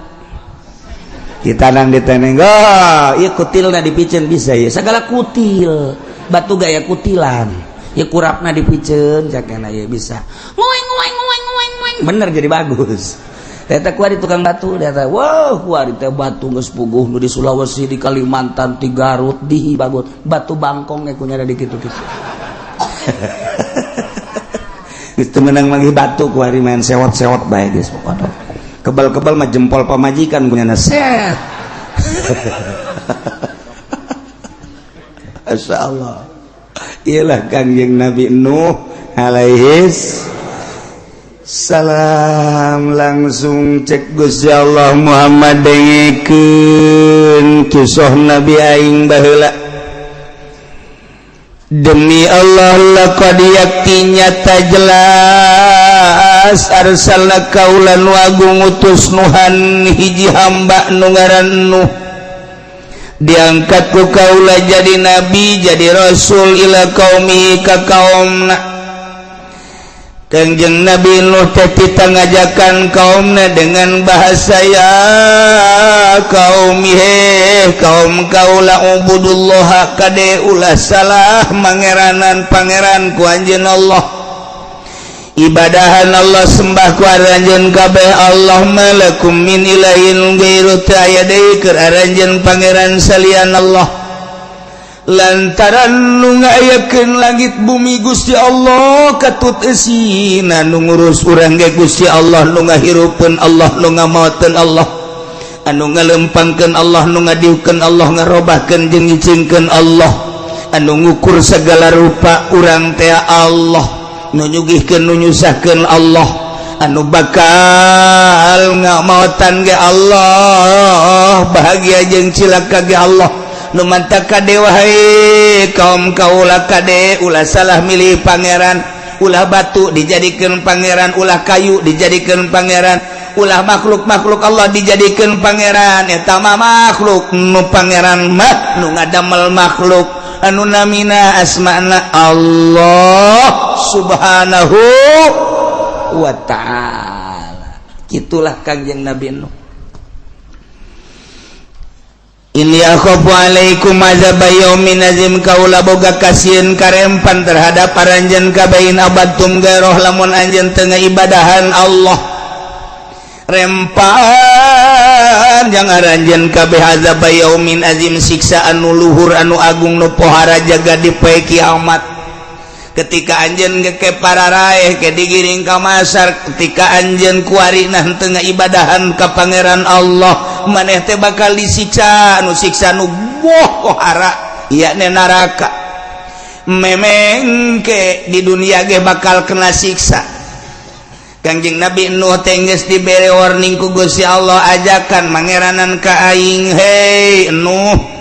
Ditanang ditaneng, oh, ieu kutilna dipiceun bisa ya, segala kutil batu gaya kutilan ya, kurapna dipiceun cakena ya bisa ngoeng ngoeng ngoeng ngoeng ngoeng, bener jadi bagus. Eta kuari tukang batu, eta wow, kuari teh batu geus puguh nu di Sulawesi, di Kalimantan, di Garut, di Bagut, batu bangkong ge kunyana di kitu-kitu. Geus teu meunang manggih batu kuari, main sewot-sewot bae geus pokona. Kebal-kebal mah jempol pamajikan kunyana set. Masya Allah. Iyalah Kangjeng Nabi Nuh alaihis salam. Langsung cek Gusti Allah, "Muhammad, dengekeun kisah Nabi aing baheula. Demi Allah, laqad, yakti nyata jelas, arsalna, kaula nu agung utus, nuhan hiji hamba nu ngaran Nuh, diangkat ku kaula jadi nabi, jadi rasul, ila qaumi, ka kaumna." Kangjeng Nabi Nuh teh tita ngajakan kaumna dengan bahasa, "Ya kaum, he kaum kaula, ubudullah, kade ulah salah mangeranan pangeran ku anjeun Allah, ibadahan Allah, sembah ku aranjeun kabeh Allah. Malakum min ilahin ghairu, teu aya deui keur aranjeun pangeran salian Allah, lantaran nu ngayakeun langit bumi Gusti Allah, katut eusina, nu ngurus urang ge Gusti Allah, nu ngahirupeun Allah, nu ngamaoteun Allah, anu ngalempangkeun Allah, nu ngadiukeun Allah, ngarobahkeun jeung nyicingkeun Allah, anu ngukur segala rupa urang teh Allah, nu nyugihkeun, nu nyusahkeun Allah, anu bakal ngamaotan ge Allah, bahagia jeung cilaka ge Allah. Nu mantak kade, wahai kaum kaula, kade ulah salah milih pangeran, ulah batu dijadikan pangeran, ulah kayu dijadikan pangeran, ulah makhluk-makhluk Allah dijadikan pangeran. Eta mah makhluk, nu pangeran mah nu ngadamel makhluk, anu namina asmana Allah Subhanahu wa Ta'ala." Itulah Kangjeng Nabi Nuh. Inni akhafu alaikum azaba yaumin azim kaula boga kasieun karempan terhadap aranjeun kabeh in abadtum garoh lamun anjeun teu ngaibadahan Allah rempan jang aranjeun kabeh azaba yaumin azim siksa anu luhur anu agung nu pohara jaga di poe kiamat. Ketika anjeun geke pararaeh ke digiring ka masar, ketika anjeun kuari nah teu ngaibadahan ka Pangeran Allah, maneh teh bakal disiksa nu siksa nu pohara yakni neraka. Memengke di dunia ge bakal kena siksa. Kangjeng Nabi Nuh teh geus dibere warning ku Gusti Allah, ajakan mangeranan ka aing, hei Nuh,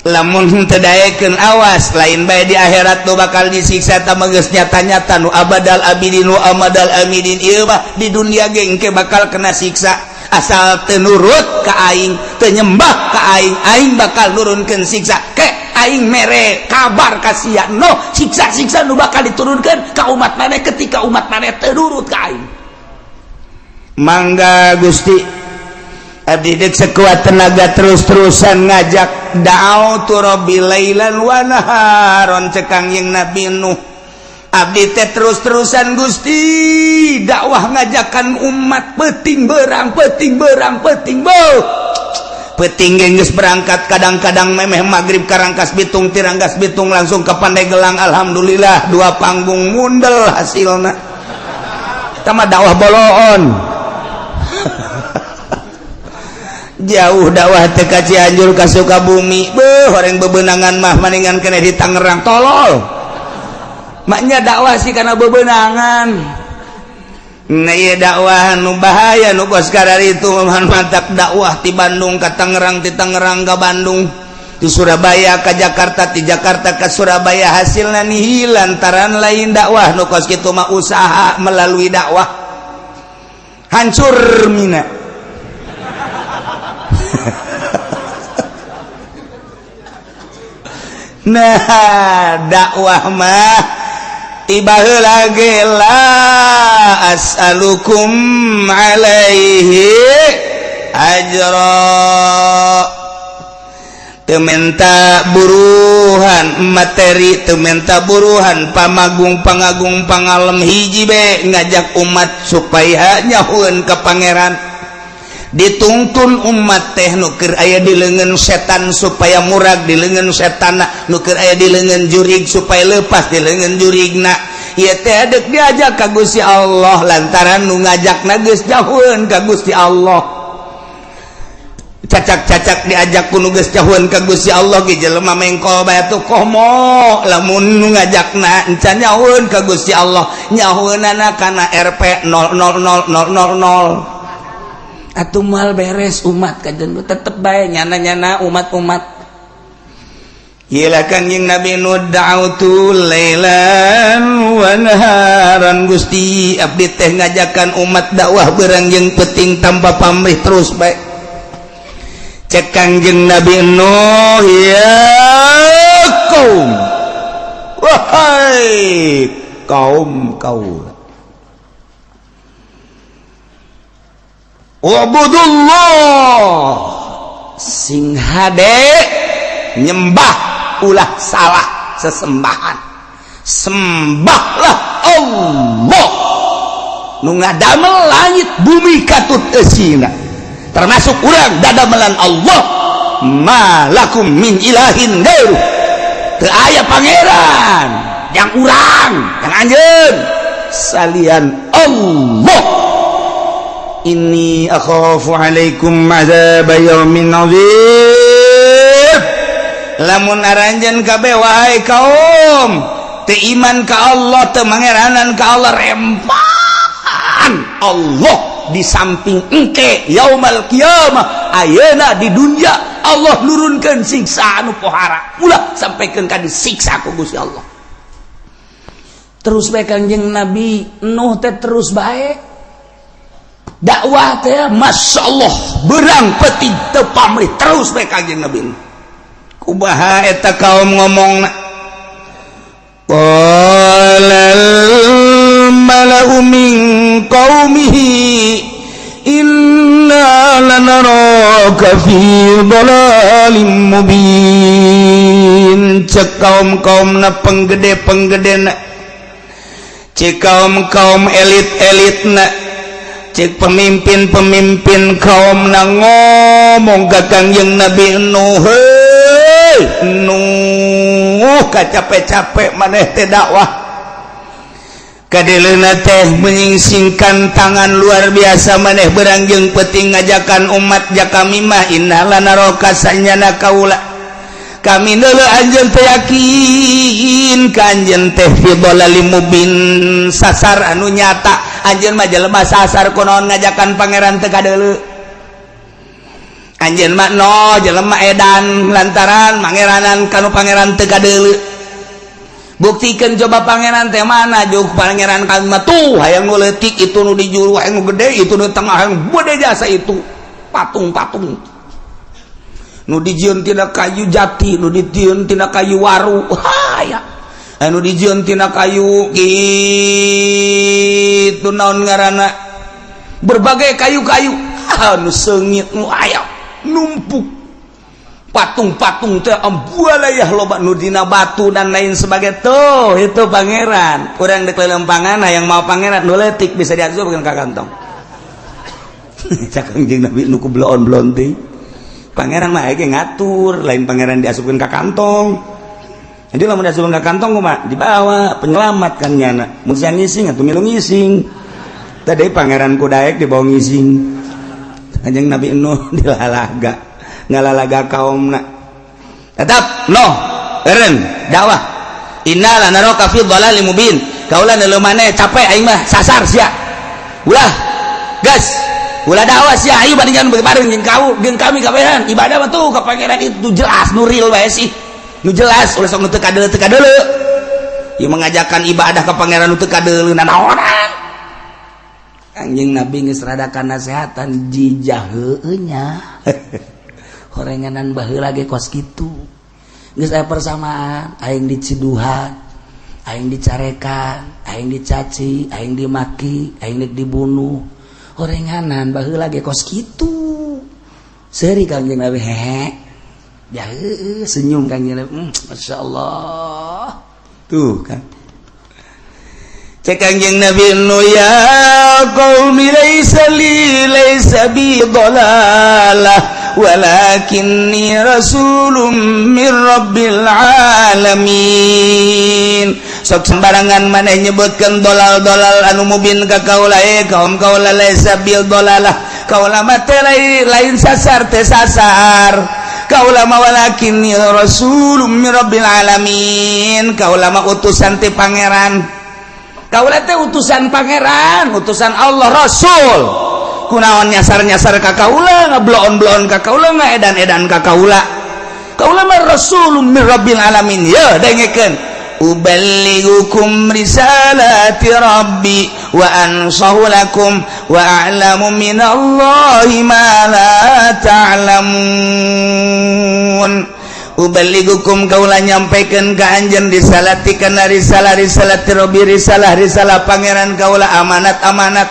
lamun teu daekeun awas lain bae di akhirat nu bakal disiksa ta geus nyata-nyata nu abadal abidin wa amadal amidin, ieu mah di dunia ge engke bakal kena siksa asal teu nurut ka aing, teu nyembah ka aing, aing bakal nurunkeun siksa. Ke aing mere kabar ka sia no siksa-siksa nu bakal diturunkeun ka umat maneh ketika umat maneh teu nurut ka aing. Mangga Gusti, abdi dek sekuat tenaga terus-terusan ngajak da'autu rabbi lailan wa naharon cek Kangjeng Nabi Nuh. Abdi teh terus-terusan Gusti dakwah ngajakan umat peuting berang peuting berang peuting beuh peuting geus berangkat, kadang-kadang memeh maghrib ka Rangkasbitung, ti Rangkasbitung langsung ke Pandeglang, alhamdulillah dua panggung mundel hasilna. Tama dakwah boloon. Jauh dakwah teh ka Cianjur ka Sukabumi, beuh horeng bebenangan mah maningan kene di Tangerang tolol. Maknya dakwah sih karena bebenangan. Nah ieu dakwah nu bahaya nu kos itu mantap dakwah ti Bandung ka Tangerang, ti Tangerang ka Bandung, di Surabaya ka Jakarta, ti Jakarta ka Surabaya, hasilna nihil lantaran lain dakwah nu kos kitu mah usaha melalui dakwah hancur mina. Nah dakwah mah tiba heula ge la as'alukum alaihi ajra, teu menta buruhan materi, teu menta buruhan pamagung pangagung pangalem, hiji be ngajak umat supaya nyahueun ka Pangeran. Dituntun umat teh nu keur aya di leungeun setan supaya murag di leungeun setanna, nu keur aya di leungeun jurig supaya lepas di leungeun jurigna. Ieu teh deuk diajak ka Gusti Allah lantaran nu ngajakna geus jauheun ka Gusti Allah. Cacak-cacak diajak ku nu geus jauheun ka Gusti Allah ge jelema mengkol bae atuh komo lamun nu ngajakna encan nyahueun ka Gusti Allah, nyahueunana kana RP 000000. Atuh moal beres umat kajen tetep bae nyana-nyana umat-umat. Ieu Kangjeng Nabi Nuh da'autu lailan wa naharan, Gusti abdi teh ngajakan umat dakwah beurang jeung peuting tanpa pamrih terus bae. Cek Kangjeng Nabi Nuh, ya kaum, wahai kaum kaula, ubudullah, sing hade nyembah ulah salah sesembahan, sembahlah Allah nu ngadamel langit bumi katut eusina, termasuk urang dadamelan Allah, malakum min ilahin gairu, teu aya pangeran yang urang yang anjeun salian Allah. Inni akhafu alaikum azab yaumin azim. Lamun aranjeun kabeh wahai kaum teu iman ka Allah, teu mangeranan ka Allah, rempan Allah di samping engke yaumal qiyamah ayeuna di dunia Allah nurunkeun siksa anu pohara, ulah sampaikan ka disiksa ku Gusti Allah. Terus bae Kangjeng Nabi Nuh teh terus bae dakwah teh, masya Allah berang peuting teu pamrih terus bae Kangjeng Nabi. Kumaha eta kaum ngomongna, qalal mala'u min qaumihi inna lanaraka Lanaraka fi dhalalim mubin. Cek kaum-kaum na, penggede-penggede na, cek kaum-kaum elit-elit na, cek pemimpin-pemimpin kaum na ngomong ka Kangjeng Nabi Nuh, "Hei Nuh, capek-capek maneh teh dakwah, kadeleuna teh menyingsingkan tangan luar biasa. Maneh beurang jeung peuting ngajakan umat ja kami mah. Inna lanaraka, sanyana kaula, kami neuleu anjeun teh, yakin ka anjeun teh, fi dhalalim mubin, sasar anu nyata. Anjeun mah jelema sasar. Kunaon ngajakan pangeran teu kadeuleu? Anjeun mah no jelema edan lantaran mangeranan kanu pangeran teu kadeuleu. Buktikan coba pangeran teh mana juk pangeran kami mah. Tuh, hayang nu leutik itu, nu di juru hayang nu gede itu, nu tengah hayang gede jasa itu patung-patung nu dijieun tina kayu jati, nu dijieun tina kayu waru, haya anu dijieun tina kayu kitu, naon ngaranna, berbagai kayu-kayu anu seungit nu aya numpuk patung-patung teh, ambualayah loba nu dina batu dan lain sebagainya. Tuh, itu pangeran. Urang dek lelempangan yang mau pangeran nu leutik bisa diasupkeun ka kantong." Cak Kangjeng Nabi nu ku bloon-bloon teh, pangeran mah ge ngatur, lain pangeran diasupkeun ka kantong. Jadi lamun diasupkeun ka kantong kumaha? Dibawa penyelamat kan nyana. Mun sia ngising atuh milu ngising. Tadi pangeran ku daek dibawa ngising. Kanjeng Nabi Nuh dilalaga, ngalalaga kaumna tetap no eren dakwah. Inna lanaraka fi dhalalim mubin. Kaula neuleu maneh capek, aing mah sasar sia. Ulah gas, ulah dakwah sia. Ayo bandingkan bareng jeung kau jeung kami kabehan ibadah mah tuh ka pangeran itu jelas, nu real bae sih, nu jelas. Ulah sok nu teu kadeuleu, teu kadeuleu. Ieu mengajakan ibadah ka pangeran nu teu kadeuleu nanaonan? Kanjeng Nabi geus rada nasehatan jijah heueuh nya. Horenganan baheula ge kos kitu, geus aya persamaan. Aing diciduhan, aing dicarekan, aing dicaci, aing dimaki, aing dek dibunuh. Horenganan baheula ge kos kitu. Seuri Kangjeng Nabi, hehe ya, heueuh, senyum Kangjeng Nabi. Masya Allah, tuh kan. Cek Kangjeng Nabi nu, "Ya qaumi, laisa li, laisa bi dhalalah, walakinni rasulun min rabbil alamin." Sok sembarangan maneh nyebutkeun dolal-dolal anu mubin ka kaula. Eh kaum kaula, laisa bil dolalah, kaula mah teh lain sasar, teh sasar kaula mah. Walakinni rasulun min rabbil alamin, kaula mah utusan ti pangeran. Kaula teh utusan pangeran, utusan Allah, rasul. Kunaon nyasar-nyasar ka kaula, ngebloon-bloon ka kaula, ngaedan-edan ka kaula? Kaula mah rasulun min rabbil alamin. Ya, dengekeun, uballighukum risalati rabbi wa ansahu lakum wa a'lamu minallahi ma la ta'lamun. Uballighukum, kaula nyampaikan ka anjeun, risalati kana risalah, risalati rabbi, risalah risalah pangeran kaula, amanat amanat.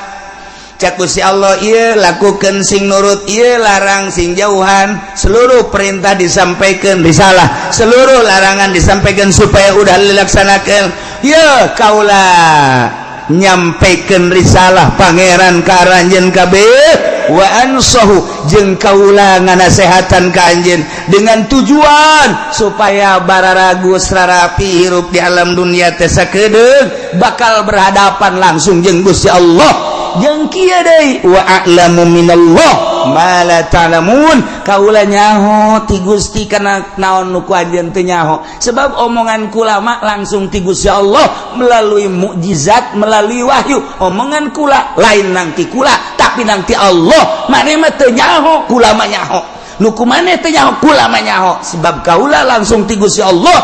Cak Gusti Allah, ieu lakukan sing nurut, ieu larang sing jauhan. Seluruh perintah disampaikan, risalah, seluruh larangan disampaikan supaya udah dilaksanakan. Ya, kaula nyampaikan risalah pangeran ka aranjeun kabeh, wa ansahu, jeung kaula nganasehatan ka anjeun dengan tujuan supaya bararagus rarapi hirup di alam dunia teh sakedeung bakal berhadapan langsung jeung Gusti Allah. Jeung kieu deui, wa a'lamu minallah ma la ta'lamun, kaula nyaho ti Gusti kana naon nu ku anjeun teu nyaho, sebab omongan kula mah langsung ti Gusti Allah melalui mukjizat, melalui wahyu. Omongan kula lain nang ti kula, tapi nang ti Allah. Maneh mah teu nyaho, kula mah nyaho. Nu ku maneh teu nyaho, kula mah nyaho, sebab kaula langsung ti Gusti Allah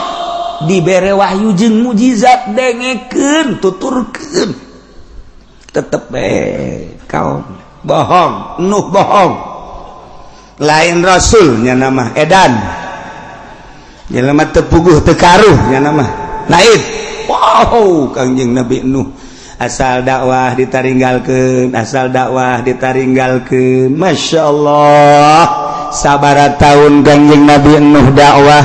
dibere wahyu jeung mukjizat. Dengekeun, tuturkeun, tetep kaum bohong. Nuh bohong, lain rasulnya, nama edan, jelema teu puguh teu karuh nya nama lain. Wow, Kangjeng Nabi Nuh asal dakwah ditaringgalkeun, asal dakwah ditaringgalkeun. Masya Allah. Sabara tahun Kangjeng Nabi Nuh dakwah?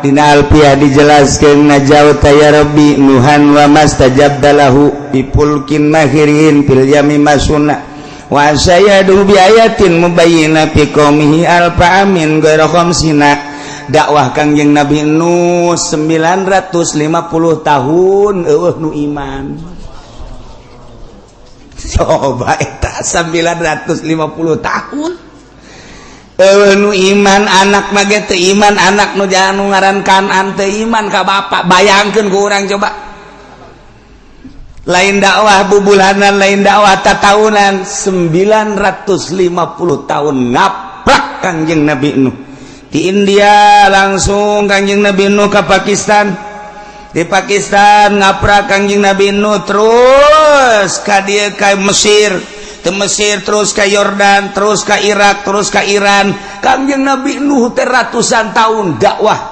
Dina Alfiah dijelaskeun, najauta ya Rabbi nuhan wa mastajabta lahu bi fulkin mahirin fil yami masuna wa sayadu bi ayatin mubayyina fi qaumihi alfa amin ghaira khamsina. Dakwah Kangjeng Nabi Nuh 950 tahun, eueuh nu iman. Coba eta 950 tahun eueuh nu iman. Anak mah ge teu iman, anak nu jangan nu ngaran Kanan teu iman ka bapak. Bayangkeun ku urang coba, lain dakwah bubulanan, lain dakwah tatahunan, 950 tahun ngaprak Kangjeng Nabi Nuh. Di India langsung Kangjeng Nabi Nuh ke Pakistan, di Pakistan ngaprak Kangjeng Nabi Nuh, terus ka dieu, ka Mesir, ke Mesir terus ke Yordan, terus ke Irak, terus ke Iran. Kangjeng Nabi Nuh teh ratusan tahun dakwah,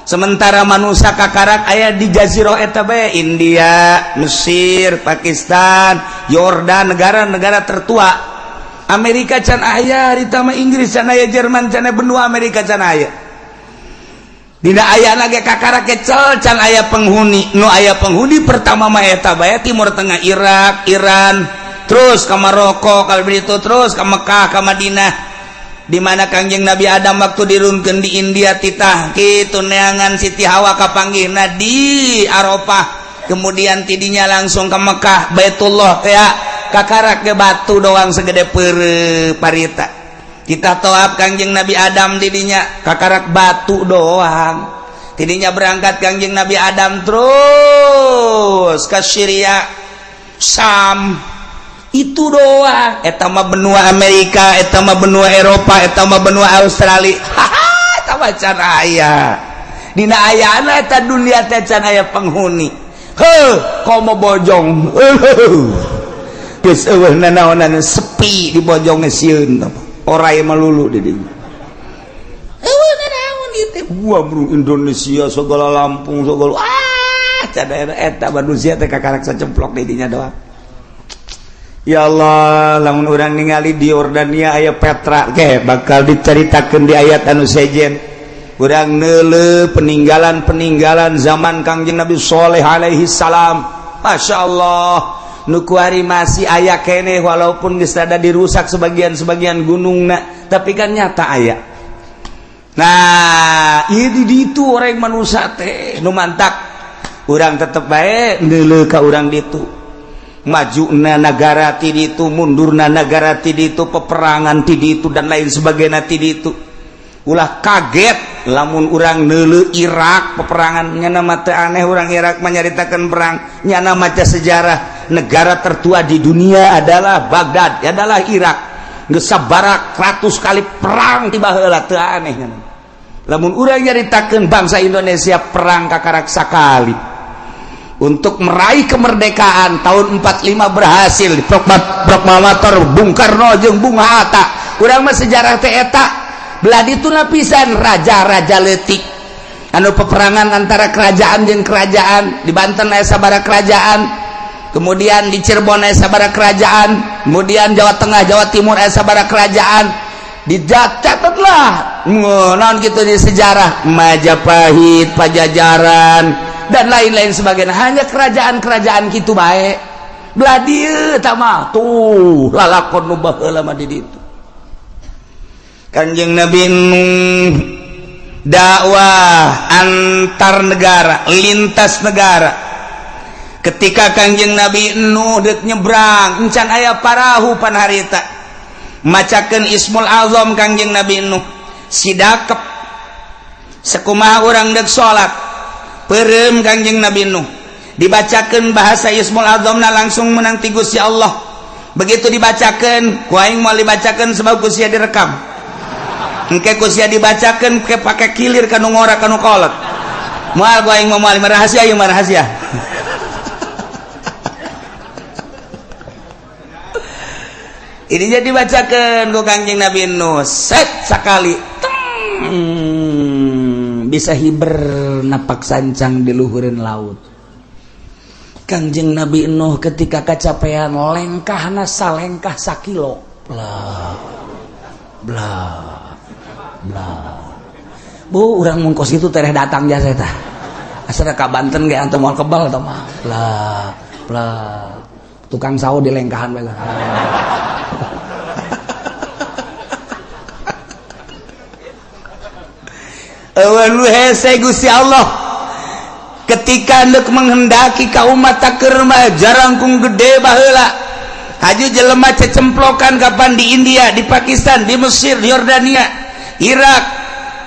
sementara manusia kakarak aya di jazirah eta bae, India, Mesir, Pakistan, Yordan, negara-negara tertua. Amerika can aya harita mah, Inggris can aya, Jerman can aya, benua Amerika can aya. Dina aya lagi kakarak kecel, can aya penghuni. Nu aya penghuni pertama mah eta bae, Timur Tengah, Irak, Iran, terus ke Maroko, kalau begitu terus ke Mekah, ke Madinah, di mana Kangjeng Nabi Adam waktu dirunkeun di India titah kitu neangan Siti Hawa, kapanggihna di Arafah. Kemudian tidinya langsung ke Mekah, Baitullah teh kakarak ke batu doang segede pere parita. Kita toab Kangjeng Nabi Adam didinya, kakarak batu doang. Tidinya berangkat Kangjeng Nabi Adam terus ke Syria, Sam, itu doang. Eta mah benua Amerika, eta mah benua Eropa, eta mah benua Australia. Haha, eta mah can aya. Dina ayana eta dunia teh can aya penghuni. Heuh, komo Bojong. Geus eueuh nanaonan, sepi di Bojong, sieun orai melulu di dinya. Eueuh nanaon ieu teh. Wah, bro, Indonesia segala, Lampung segala, ah, can eta manusia teh kakarak sacemplok di dinya doang. Ya Allah, lamun urang ningali di Yordania aya Petra ke bakal diceritakan di ayat anu sejen. Urang neuleuh peninggalan-peninggalan zaman Kangjeng Nabi Soleh alaihi salam. Masya Allah, nu kuari masih aya keneh, walaupun geus rada dirusak sebagian-sebagian gunungna, tapi kan nyata aya. Nah, ieu di ditu orang manusia teh nu mantak urang tetep bae neuleuh ka urang ditu, maju na negara ti ditu, mundurna negara ti ditu, peperangan ti ditu, dan lain sebagainya ti ditu. Ulah kaget lamun urang neuleuh Irak peperangan. Nyana mah teu aneh urang Irak menyaritakan perang. Nyana maca sejarah, negara tertua di dunia adalah Baghdad, adalah Irak. Geus sabaraha ratus kali perang ti baheula, teu aneh nyana. Lamun urang nyaritakeun bangsa Indonesia perang kakarak sakali untuk meraih kemerdekaan tahun 45, berhasil di proklamator Bung Karno jeung Bung Hatta. Urang mah sejarah teh eta. Belah ditu lapisan raja-raja leutik anu peperangan antara kerajaan jeung kerajaan. Di Banten aya sabaraha kerajaan, kemudian di Cirebon aya sabaraha kerajaan, kemudian Jawa Tengah, Jawa Timur aya sabaraha kerajaan. Dicatatlah naon gitu di sejarah Majapahit, Pajajaran, dan lain-lain sebagainya, hanya kerajaan-kerajaan gitu baik. Belah dieu mah tuh lalakon nu baheula mah di ditu. Kanjeng Nabi Nuh dakwah antar negara, lintas negara. Ketika Kanjeng Nabi Nuh dek nyebrang, encan aya parahu pan harita. Macakeun Ismul Azam Kanjeng Nabi Nuh, sidakep sekumaha urang dek salat, perem Kanjeng Nabi Nuh, dibacakeun bahasa Ismul Azamna, langsung menang ti Gusti Allah. Begitu dibacakeun, ku aing moal dibacakeun sebab ku sia direkam. Engke ku sia dibacakeun ke pake kilir kanu ngora, kanu kolot. Moal ku aing mah, moal, rahasia ieu mah, rahasia. Ini jadi dibacakeun ku Kanjeng Nabi Nuh, set sakali teng, bisa hiber napak sancang di luhureun laut. Kangjeng Nabi Nuh ketika kecapean, lengkahna salengkah sakilo, bla bla. Blah. Bu, urang mun kos kitu tereh datang jasa eta. Asal ka Banten ge antum moal kebal tah mah. Blah, blah. Tukang sawo di lengkahan bae. Eueun nu hese Gusti Allah. Ketika hendak menghendaki ka umat taker mah jarangkung gede baheula. Haju jelema cecemplokan kapan di India, di Pakistan, di Mesir, di Yordania, Irak,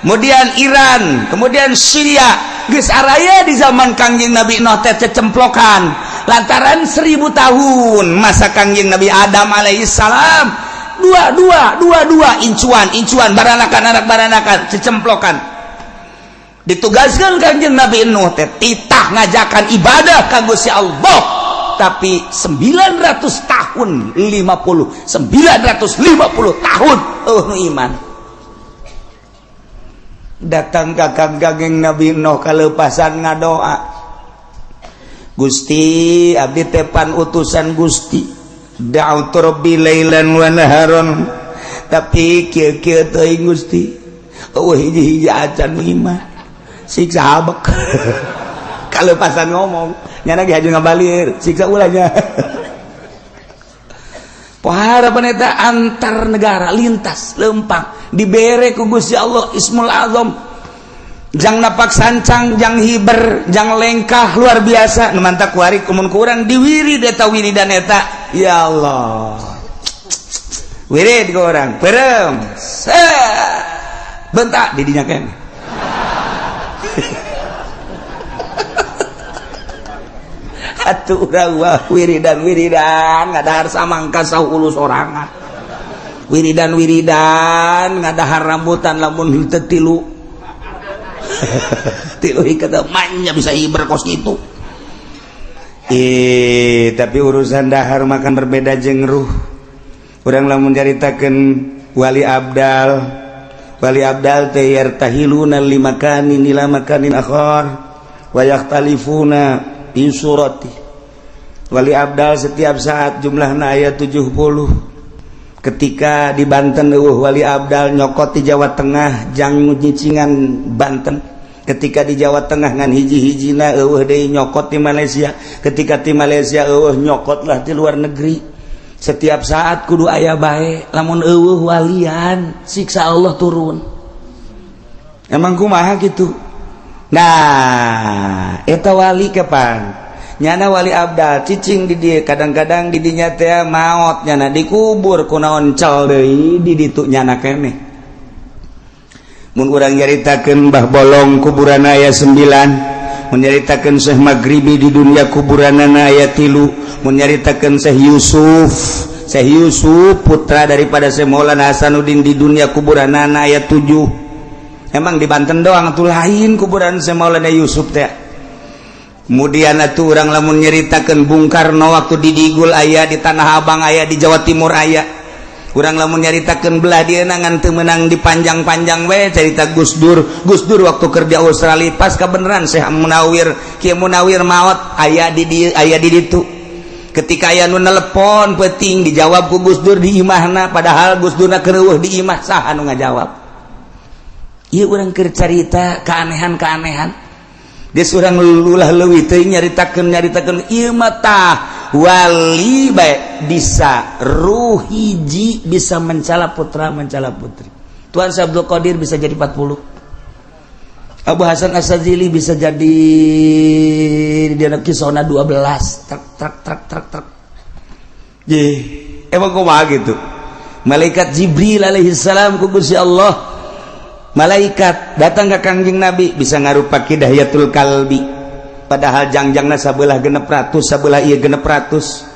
kemudian Iran, kemudian Syria. Geus araya di zaman Kangjeng Nabi Nuh teh cecemplokan lantaran 1000 tahun masa Kangjeng Nabi Adam alaihissalam dua dua dua dua incuan incuan baranakan anak baranakan cecemplokan. Ditugaskan Kangjeng Nabi Nuh teh titah ngajakan ibadah ka Gusti Allah, tapi 900 tahun 50 950 tahun nu iman. Datang ka Kangjeng Nabi Nuh kalepasan ngadoa, Gusti abdi tepan utusan Gusti, da'utu rabbi lailan wa naharon, tapi kieu-kieu teuing Gusti, eueuh hiji-hiji acan iman, siksa habek. Kalepasan ngomong nyana ge haju ngabalir, siksa ulahnya. Pohara eta antar negara lintas lempang dibere ku Gusti Allah Ismul Azam, jang napak sancang, jang hiber, jang lengkah luar biasa. Nu mantak kuari kumun kurang diwirid eta wiridan eta, ya Allah, wirid ke orang perem bentak didinya keneh. Atuh urang wah wiridan wiridan ngadahar samangka sahu sorangan, wiridan wiridan ngadahar rambutan lamun henteu tilu tilu ikat manya bisa hiber kos kitu. Tapi urusan dahar makan berbeda jeung ruh. Urang lamun caritakeun wali abdal, wali abdal teh yartahiluna limakanin ila makanin akhar wa yakhtalifuna fi surati. Wali abdal setiap saat jumlahna aya 70. Ketika di Banten eueuh wali abdal nyokot di Jawa Tengah jang nyicingan Banten. Ketika di Jawa Tengah ngan hiji-hijina eueuh deui nyokot di Malaysia. Ketika di Malaysia eueuh nyokotlah di luar negeri. Setiap saat kudu aya bae, lamun eueuh walian siksa Allah turun. Emang kumaha gitu? Nah, eta wali kapan? Nyana wali abdal cicing di dieu, kadang-kadang di dinya teh maot nyana dikubur kunaon cel deui di ditu nyana keneh. Mun urang nyaritakeun Mbah Bolong kuburan aya 9, mun nyaritakeun Syekh Maghribi di dunia kuburanana aya 3, mun nyaritakeun Syekh Yusuf, Syekh Yusuf putra daripada Syekh Maulana Hasanuddin di dunia kuburanana aya 7. Emang di Banten doang tuh lain kuburan Syekh Maulana Yusuf teh. Kemudian atuh urang lamun nyeritakeun Bung Karno waktu di Digul aya, di Tanah Abang aya, di Jawa Timur aya. Urang lamun nyaritakeun belah dieu ngan teu meunang dipanjang-panjang we carita Gus Dur. Gus Dur waktu kerja Australia pas kebenaran Syekh Munawir, Kiai Munawir maot aya di dieu aya di ditu. Ketika aya nu nelepon penting dijawab ku Gus Dur di imahna, padahal Gus Durna keur di imah, saha nu ngajawab? Ieu urang keur carita keanehan-keanehan. Geus urang ulah leuwih teuing nyaritakeun nyaritakeun ieu mah tah wali bae bisa ruh hiji bisa mencala putra mencala putri. Tuan Syekh Abdul Qadir bisa jadi 40. Abu Hasan Asy-Syadzili bisa jadi di kisona 12 truk truk truk truk truk. Ye, emang kumaha gitu? Malaikat Jibril alaihi salam ku Gusti Allah, malaikat datang ke Kangjeng Nabi bisa ngarupa Ki Dihyatul Kalbi, padahal jangjangna sabelah 600 sabelah ieu 600.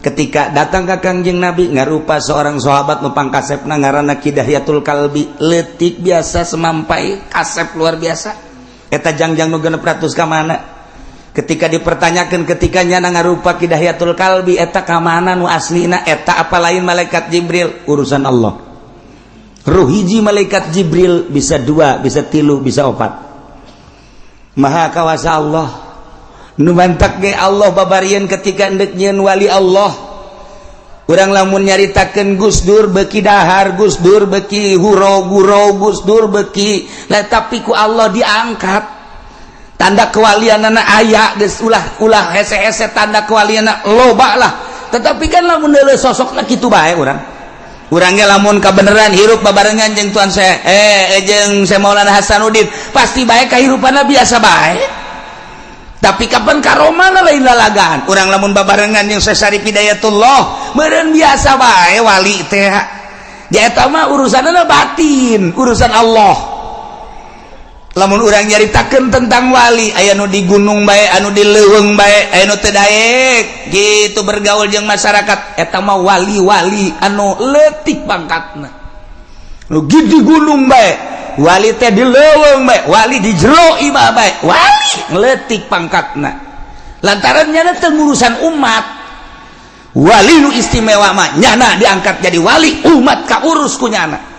Ketika datang ke Kangjeng Nabi ngarupa seorang sahabat nu pangkasepna ngaranna Ki Dihyatul Kalbi, leutik biasa semampai kasep luar biasa. Eta jangjang nu 600 ka mana? Ketika dipertanyakan ketika nyana ngarupa Ki Dihyatul Kalbi eta ka mana nu aslina eta apa lain malaikat Jibril? Urusan Allah. Ruh hiji malaikat Jibril bisa 2, bisa 3, bisa 4. Maha kawasa Allah. Nu mantak ge Allah babarian ketika endek nyieun wali Allah. Urang lamun nyaritakeun Gus Dur beki dahar, Gus Dur beki huro guro, Gus Dur beki lah, tapi ku Allah diangkat. Tanda kewalianana aya geus, ulah ulah hese-hese, tanda kewalianana loba lah. Tetapi kan lamun deuleu sosokna kitu bae urang. Urangnya lamun kabeneran hirup babarengan jeung Tuan saya jeung saya Maulana Hasanuddin, pasti bae kahirupanna biasa bae. Tapi kapan karomah lain lalagaan. Urang lamun babarengan yang Syarif Hidayatullah, meureun biasa bae wali teh. Ja eta mah urusanna batin, urusan Allah. Lamun urang nyaritakeun tentang wali, aya nu di gunung bae, anu di leuweung bae, aya nu teu daek gitu bergaul jeung masyarakat, eta mah wali-wali anu leutik pangkatna. Nu di gunung bae, wali teh di leuweung bae, wali di jero imah bae, wali ngeletik pangkatna lantaran nyana teu ngurusan umat. Wali nu istimewa mah nyana diangkat jadi wali, umat kaurus ku nyana.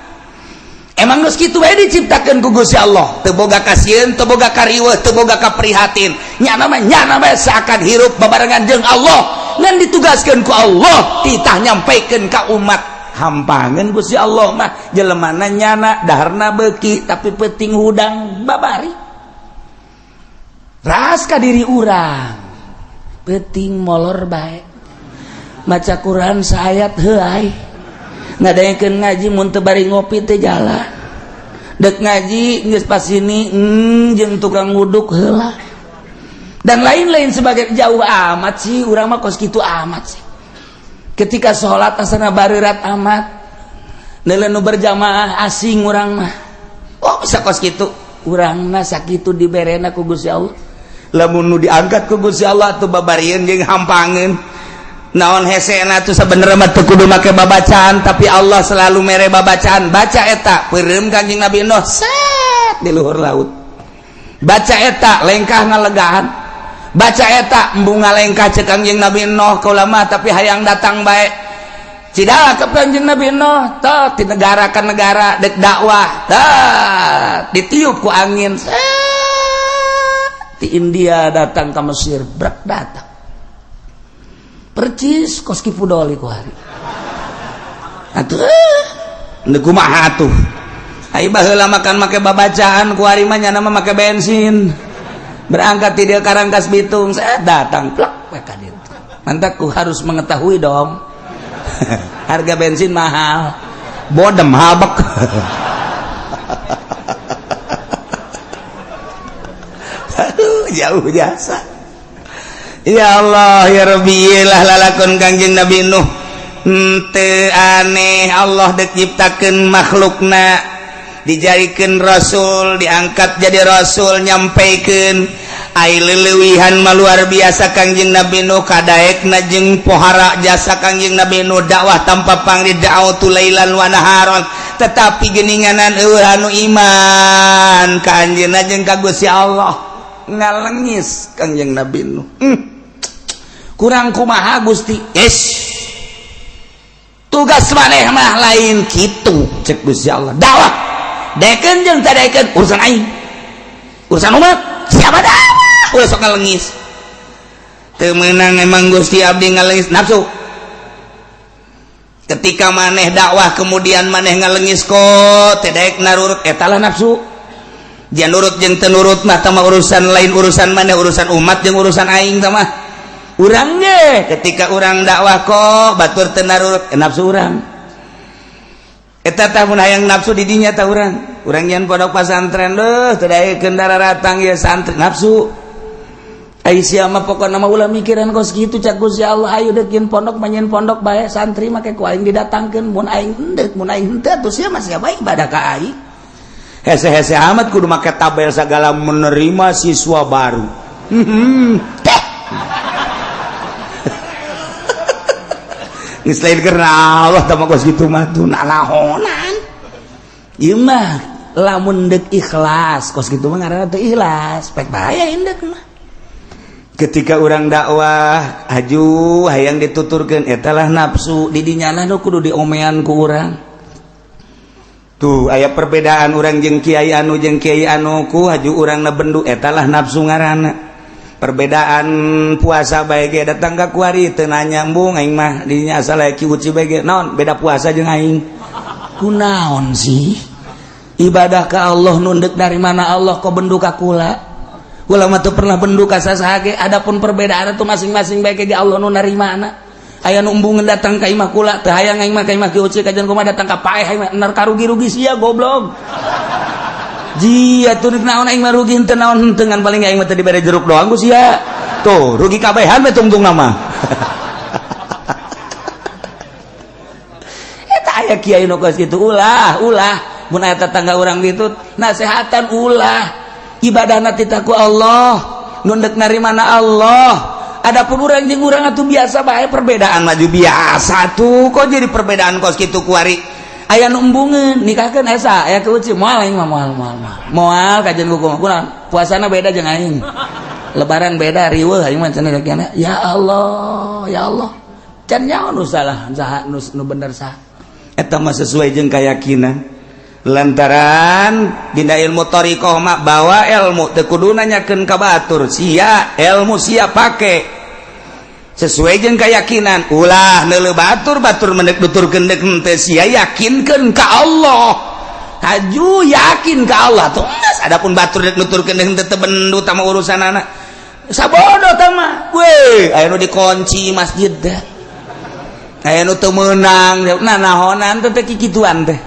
Emang geus kitu bae diciptakeun ku Gusti Allah, teu boga kasieun, teu boga kariweuh, teu boga kaprihatin. Nyana mah nyana bae, seakan hirup babarengan jeung Allah, ngan ditugaskeun ku Allah titah nyampaikeun ka umat. Hampangan Gusti Allah mah jelemana nyana daharna beki, tapi penting hudang babari ras ka diri urang. Penting molor bae, maca Quran saayat heuay, ngadaekeun ngaji mun teu bari ngopi teu jalan, dek ngaji geus pas ini jeung tukang wuduk heula dan lain-lain sebagai. Jauh amat sih urang mah, kos kitu amat sih. Ketika sholat asana barerat amat, nilai nu berjamaah asing urang mah. Oh, bisa kos kitu urang mah, sakitu diberena ku Gusti Allah. Lamun nu diangkat ku Gusti Allah tuh babarieun jeung hampangeun. Naon hesena tuh? Sebenarnya mah teu kudu make babacaan, tapi Allah selalu mere babacaan. Baca eta, peureum Kanjeng Nabi Nuh set di luhur laut. Baca eta, lengkah ngalegaan. Baca eta, embung ngalengkah cek Kanjeng Nabi Nuh, kaula mah tapi hayang datang bae. Cidala ke Kanjeng Nabi Nuh tah di negara ke negara dek dakwah, tah ditiup ku angin set di India, datang ke Mesir, brak datang percis kos Ki Pudoli ku hari atuh. Ndek kumaha atuh? Ai baheula makan make babacaan, ku hari mah nyana mah make bensin. Berangkat ti dieu Karangkas Bitung, saya datang plak we ka ditu. Mantap, ku harus mengetahui dong. Harga bensin mahal. Bodem habek. Aduh, jauh jasa. Ya Allah ya Rabbi, lah lalakon Kangjeng Nabi Nuh. Henteu aneh Allah dek nyiptakeun makhlukna, dijadikan rasul, diangkat jadi rasul, nyampaikan. Ai leuwihan mah luar biasa Kangjeng Nabi Nuh, kadaekna jeung pohara jasa Kangjeng Nabi Nuh, dakwah tanpa pangri, da'watu lailan wa naharon, tetapi geninganan eueuh anu iman ka anjeunna jeung ka Gusti Allah. Ngalengis Kangjeng Nabi Nuh. Kurang kumaha, Gusti? Yes, tugas maneh mah lain kitu cek Gusti Allah. Dakwah daekeun jeung teu daekeun urusan aing, urusan umat siapa dakwah. Ulah sok ngalengis, teu meunang emang Gusti, abdi ngalengis. Nafsu. Ketika maneh dakwah kemudian maneh ngalengis kok teu daek narurut, eta lah nafsu. Dia nurut jeung teu nurut mah tah urusan lain, urusan maneh, urusan umat jeung urusan aing. Tah mah urang ge ketika urang dakwah kok batur teu narurut, nafsu urang eta. Tah mun hayang nafsu di dinya tah urang. Urang nyian pondok pasantren leuh teu daekeun daratang ya santri, nafsu. Ai sia mah pokona mah ulah mikiran kos kitu cak Gusti Allah. Ayo deuk nyeun pondok mah nyeun pondok bae, santri make ku aing didatangkeun mun aing endek. Mun aing henteu atuh sia mah sia bae ibadah ka aing. Hese-hese amat kudu make tabel segala, menerima siswa baru. Teh geus lain karena Allah tah mah kos kitu mah tuh nanahonan. Ieu mah lamun deuk ikhlas, kos kitu mah ngaranna teu ikhlas, pek bahaya indek mah. Ketika orang dakwah aju hayang dituturkeun, etalah nafsu. Di dinya nu kudu diomean ku urang tuh. Aya perbedaan urang jeung kiai anu jeung kiai anu, ku haju urang na bendu, etalah nafsu ngaranna. Perbedaan puasa bae ge datang ka kuari teu nanya, embung aing mah dinya asal aya Ki Uci bae ge. Naon beda puasa jeung aing? Kunaon sih? Ibadah ka Allah nu ndek dari mana Allah kok bendu ka kula? Kula mah teu pernah bendu ka sasaha ge. Adapun perbedaan itu masing-masing bae ge Allah nu narimana. Aya nu embungeun datang ka imah kula, teu hayang aing mah ka imah Ki Uci kajian kumaha datang ka paeh aing mah nar karugi-rugi sia goblok. Jia tuh naon aing mah rugi henteu naon henteu, ngan paling aing mah teu dibere jeruk doang ku sia. Tuh rugi kabehan we tungtung nama. Eta aya kiai nu kos kitu, ulah ulah mun aya tetangga urang kitu nasehatan ulah. Ibadahna titah ku Allah, nu ndek narimana Allah. Adapun urang jeung urang atuh biasa bae, perbedaan maju biasa tuh kok jadi perbedaan kos kitu kuari. Aya nu embungeun nikahkeun esa aya Ki Uci, moal aing mah, moal moal moal moal kajian ku kumaha puasana beda jeung aing, lebaran beda, riweuh aing mah cenah. Ya Allah, ya Allah, can nyaho nu salah saha, nu bener saha. Eta mah sesuai jeung keyakinan lantaran dina ilmu thariqah mah bawa ilmu teu kudu nanyakeun ka batur. Sia ilmu sia pake sesuai jeung keyakinan, ulah neuleuh batur. Batur mendek nuturkeun deuk henteu, sia yakinkeun ka Allah, haju yakin ka Allah tuh geus. Adapun batur dek nuturkeun deuk henteu teu bendu tama urusanana sabodo tah mah we. Aya nu dikunci masjid teh, aya nu teu meunang, nah nahonan teh kikituan teh.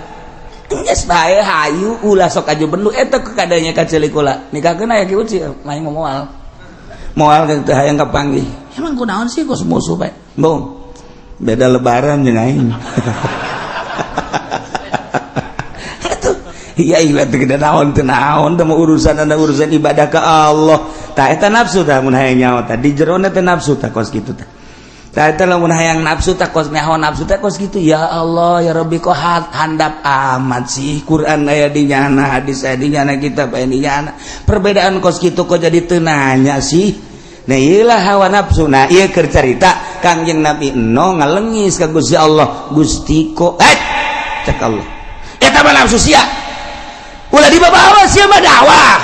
Geus bae hayu, ulah sok aju bendu eta kadanya ka ceulik kula nikahkeun aya Ki Uci, main moal moal teh hayang kapanggih. Emang kunaon sih kos musuh bae? Bung, beda lebaran jeung aing. Atuh iya iya teh gede naon teu naon teh urusan anda urusan ibadah ke Allah. Tah eta nafsu tah mun hayang nyaho tah di jerona teh nafsu tah kos kitu tah. Tah eta lamun hayang nafsu tah kos nyaho nafsu teh kos kitu. Ya Allah ya Rabbi, kok handap amat sih? Quran aya di nyana, hadis aya di nyana, kitab aya di nyana, perbedaan kos kitu kok jadi teu nanya sih? Nah iyalah hawa nafsu. Nah iya keur carita Kangjeng Nabi Nuh ngalengis ka Gusti Allah, Gusti kok eh cek Allah eta mah nafsu sia, ulah dibawa sia mah dakwah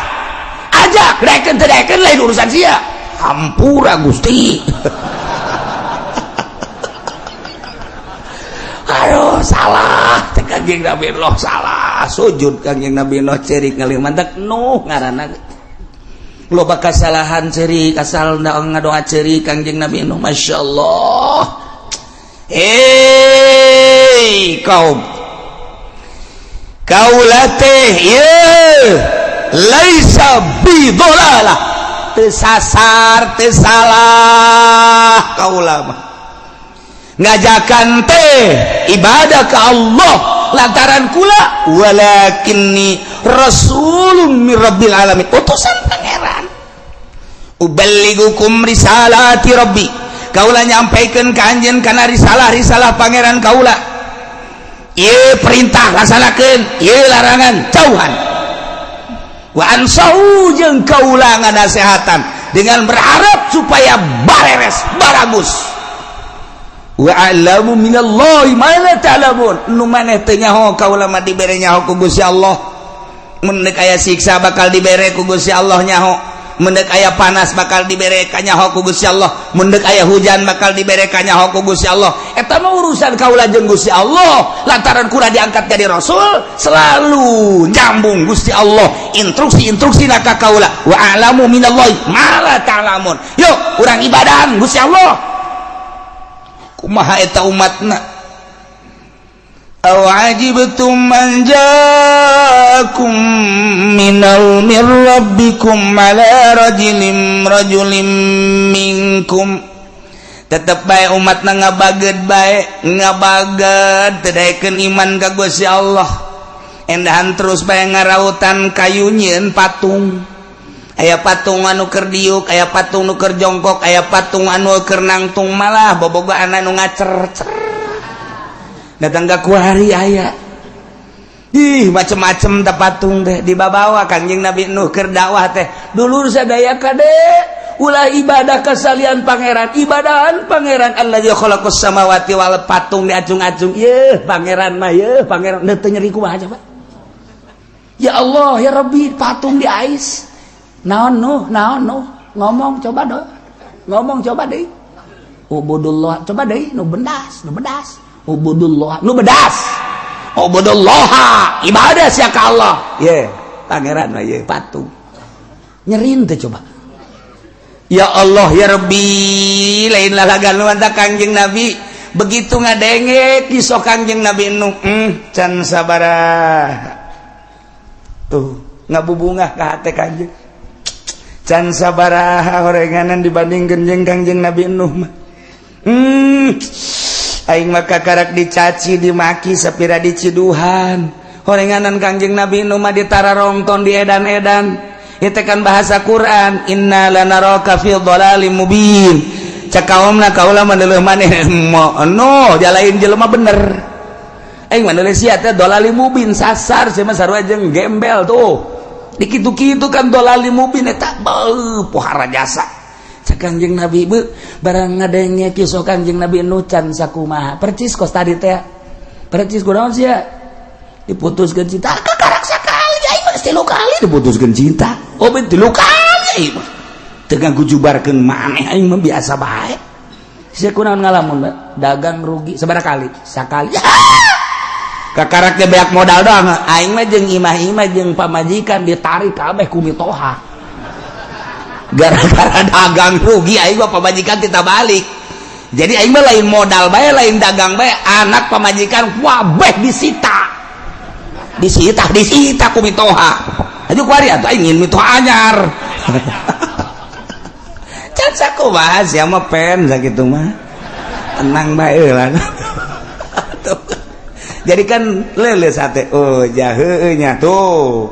ajak daekeun teu daekeun lain urusan sia. Hampura Gusti. Aduh salah cek Kangjeng Nabi Nuh, salah. Sujud Kangjeng Nabi Nuh cerik ngalih mantak Nuh ngaranna loba kasalahan, cerik asal ngadoa cerik Kangjeng Nabi Nuh. Masya Allah. Hei kaum kaula teh ieu laisa bidolalah, teu sasar teu salah kaula mah ngajakan teh ibadah ke Allah lantaran kula walakinni rasulun mir rabbil alamin, utusan pangeran. Uballigukum risalati rabbi, kaula nyampaikan ka anjeun kana risalah-risalah pangeran kaula. Ieu perintah laksanakeun, ieu larangan jauhan. Wa ansahu jeung kaula nganasehatan dengan berharap supaya bareres baragus. Wa a'lamu minallahi ma la ta'lamun, nu maneh teu nyaho kaula mah dibere nyaho ku Gusti Allah. Mun deuk aya siksa bakal dibere ku Gusti Allah nyaho, mun deuk aya panas bakal dibere kanyaho ku Gusti Allah, mun deuk aya hujan bakal dibere kanyaho ku Gusti Allah. Eta mah urusan kaula jeung Gusti Allah. Lantaran kula diangkat jadi rasul selalu nyambung Gusti Allah instruksi-instruksi ka kaula. Wa a'lamu minallahi ma la ta'lamun. Yuk urang ibadahan Gusti Allah. Kumaha eta umatna? Aw ajibtum man jaakum minal mir rabbikum ala rajulin rajulin minkum. Tetep bae umatna ngabaged bae, ngabaged teu daekeun iman ka Gusti Allah. Endahan terus bae ngarautan kayu nyieun patung. Aya patung anu keur diuk, aya patung nu keur jongkok, aya patung anu keur nangtung, malah bobogohan anu ngacer-cer datang ka kuari aya. Ih macem-macem teh patung teh dibabawa. Kangjeng Nabi Nuh keur dakwah teh, dulur sadaya kade ulah ibadah kasalian pangeran, ibadahan pangeran allazi khalaqas samawati wal. Patung diacung-acung, yeuh pangeran mah, yeuh pangeran teu nyeri kumaha coba? Ya Allah ya Rabbi, patung diais naon Nuh, naon Nuh. Ngomong coba do, ngomong coba deh. Ubudullah coba deh, nu bendas, nu bedas. Ubudullah, nu bedas. Ubudullah, ibadah sia ka Allah. Ye, pangeran mah ye patung. Nyerin teh coba. Ya Allah ya Rabbi, lain lalagan lu Kangjeng Nabi. Begitu ngadenge kisah Kangjeng Nabi Nuh, can sabaraha. Tuh, ngabubungah ka hate Kangjeng. Can sabaraha horenganan dibandingkeun jeung Kangjeng Nabi Nuh mah. Aing mah kakarak dicaci, dimaki, sapira diciduhan. Horenganan Kangjeng Nabi Nuh mah ditararongton, diedan-edan. Itu kan bahasa Quran, inna lanaraka fi dhalalim mubin. Cek kaumna, kaula mah deuleuh maneh no jalain jelema bener. Aing mah deuleuh sia teh dhalalim mubin, sasar sia mah, sarua jeung gembel tuh. Dikitu-kitu kan dhalalim mubin eta beuh pohara jasa. Cek Kangjeng Nabi be barang ngadenge kisah Kangjeng Nabi Nuh can sakumaha. Percis kos tadi teh. Percis kunaon sia? Diputuskeun cinta kakarak sakali, aing mah tilu kali diputuskeun cinta. Oh, ben tilu kali aing mah. Teu ngagujubarkeun maneh, aing mah biasa bae. Sia kunaon ngalamun, Mbak? Dagang rugi sabaraha kali? Sakali. Kakaraknya beak modal doang. Aing mah jeung imah-imah jeung pamajikan ditarik kabeh ku mitoha. Gara-gara dagang rugi aing mah pamajikan kita balik. Jadi aing mah lain modal bae, lain dagang bae, anak pamajikan wabeh disita. Disita, disita ku mitoha. Aju kuari atuh aing ingin mitoha anyar. Can sakumaha sia mah pen sakitu mah. Tenang bae lah. Jadi kan lele sate, oh jaheunya tuh,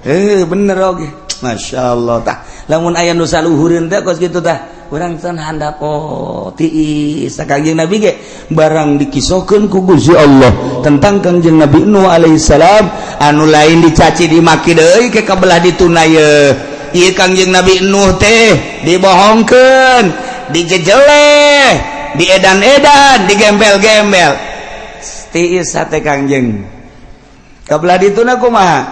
eh bener oge, masya Allah. Tah, lamun aya nu saluhureun teh kos kitu tah, urang can handap, oh tiis. Kangjeng Nabi ge barang dikisohkeun ku Gusti Allah tentang Kangjeng Nabi Nuh alaihissalam anu lain dicaci dimaki deui ke kabelah dituna ye. Ieu Kangjeng Nabi Nuh teh dibohongkeun, dijejeleh, diedan-edan, digembel-gembel. Tiis sate Kangjeng. Kabelah dituna kumaha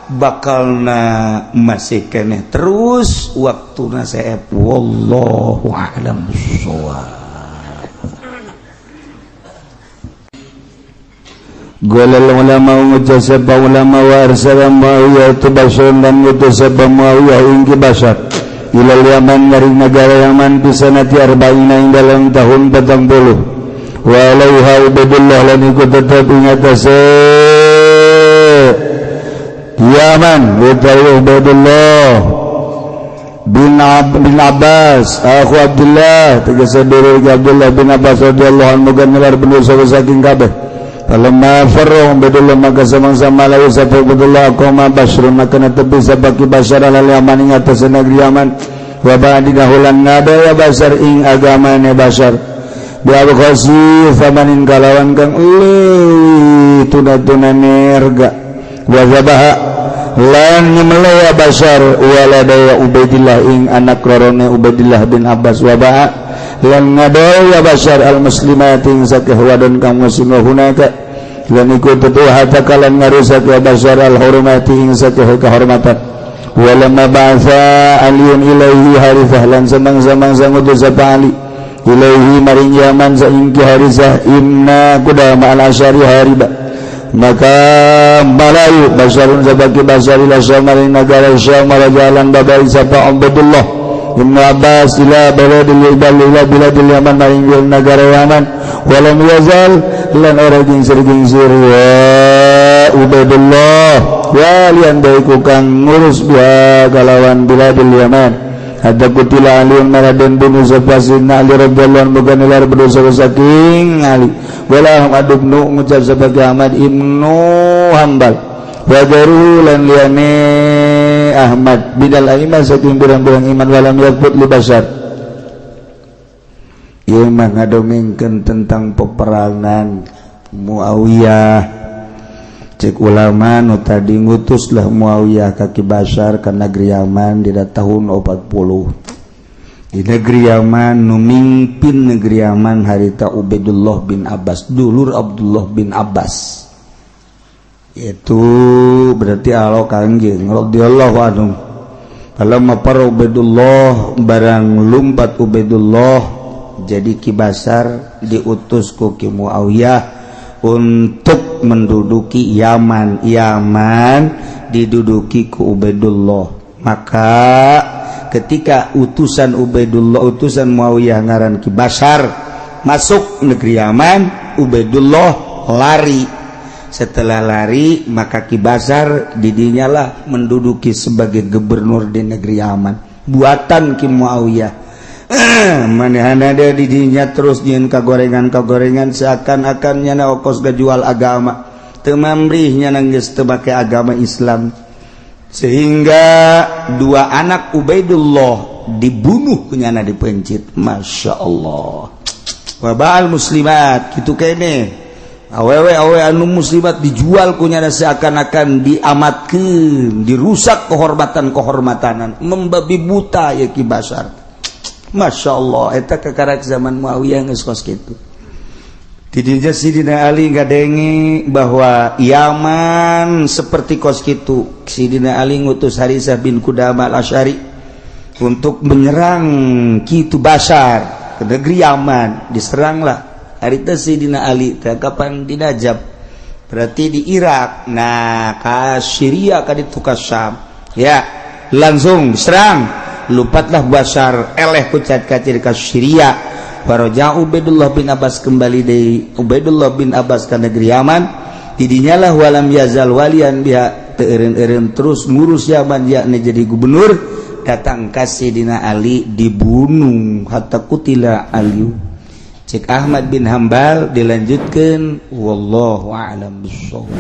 bakalna masih keneh terus waktuna seep, wallahu a'lam bissawab. Qala ulama, ngucap sapa ulama, wa arsala Muawiyah tu Bashar, dan ngutus sapa Muawiyah ing ki Bashar, ilal Yaman maring negara Yaman, fi sanati arba'ina ing dalam tahun 40, wa alaiha Ubaidullah lan iku tetep ing atase Yaman utawi Ubaidullah bin Abbas akhu Abdullah, tegese dulur Abdullah bin Abbas radhiyallahu anhu, muga bener sapa saking kabeh. Falamma farra Ubaidullah, maka samang-sama lalu sapa Ubaidullah, qama Basyrun, maka netepi sapa ki Basyar, alal Yaman ing atase negeri Yaman, wa ba'dina hulan ngada ya Basyar ing agamane Basyar bi abkhasi thamanin kalawan kang leuwih tuna-tuna nerga, wa zabaha lan nyembelih ya Basyar walada ya Ubaidillah ing anak rorone Ubaidillah bin Abbas, wa ba'a lan ngadol ya Basyar al muslimat ing sakeh wadon kang muslim, hunaka lan iku tetu hatta kalan ngarusak ya Basyar al hurmati ing sakeh kehormatan. Walamma ba'atha Aliun ilaihi Harithah, lan samang-samang sangutus sapa Ali ilaihi maring Yaman sa ing ki Harithah ibna Qudama al Asyari hariba, maka malayu Basyarun sabaki Basyar ila Syam maring negara Syam, jalan babai sapa Ubaidullah Ibnu Abbas ila baladil ila biladil Yaman maring negara Yaman. Walam yazal lan ora gingsir-gingsir wa Ubaidullah walian baiku kang ngurus biha kalawan biladil Yaman, hatta kutila Ali maraden bunuh sapa Sayyidina Ali radhiyallahu anhu, muga nilar berdosa saking Ali. Wala Ahmad ibnu, ngucap sebagai Ahmad ibnu Hambal, wa gairuhu lan liyane Ahmad bidal aiman saking pirang-pirang iman, walam yakbut li Basyar. Ieu mah ngadongengkeun tentang peperangan Muawiyah. Cek ulama nu tadi, ngutuslah Muawiyah ka Ki Basyar ka negeri Yaman di tahun 40. Di negeri Yaman, nu mimpin negeri Yaman harita Ubaidullah bin Abbas, dulur Abdullah bin Abbas, itu berarti alo Kangjeng radhiyallahu anhu. Falamma para Ubaidullah, barang lumpat Ubaidullah jadi Ki Basar, diutus ku Ki Muawiyah untuk menduduki Yaman. Yaman diduduki ku Ubaidullah. Maka ketika utusan Ubaidullah, utusan Muawiyah ngaran Ki Basar masuk negeri Yaman, Ubaidullah lari. Setelah lari, maka Ki Basar didinyalah menduduki sebagai gubernur di negeri Yaman buatan Ki Muawiyah. Manehana ada didinya terus nyieun kagorengan kagorengan, seakan-akan nyana okos gajual agama, teu mamrih nyana geus teu make agama Islam, sehingga dua anak Ubaidullah dibunuh kunyana, dipencit. Masya Allah. Wabal muslimat gitu kene, awewe awewe anu muslimat dijual kunyana, seakan-akan diamatkeun, dirusak kehormatan kehormatanan, membabi buta ya Ki Basar. Masya Allah, eta kekarak zaman Muawiyah geus kos kitu. Tidinya Sidina Ali ngadenge bahwa Yaman seperti kos kitu. Sidina Ali ngutus Harisah bin Kudama al-Asy'ari untuk menyerang Kitu Basar ke negeri Yaman. Diseranglah harita Sidina Ali teh kapan di Najab, berarti di Irak. Nah, ka Syria, ka ditu, ka Syam ya, langsung serang. Lupatlah Basar, eleh kucat kacir ka Syria. Faraja Ubaidullah bin Abbas, kembali dari Ubaidullah bin Abbas ke negeri Yaman. Tidinyalah walam yazal walian biha, teu eureun-eureun terus ngurus Yaman, yakni jadi gubernur. Datang ka Sidina Ali, dibunuh, hatta qutila Ali. Cek Ahmad bin Hambal dilanjutkan, wallahu a'lam bissawab.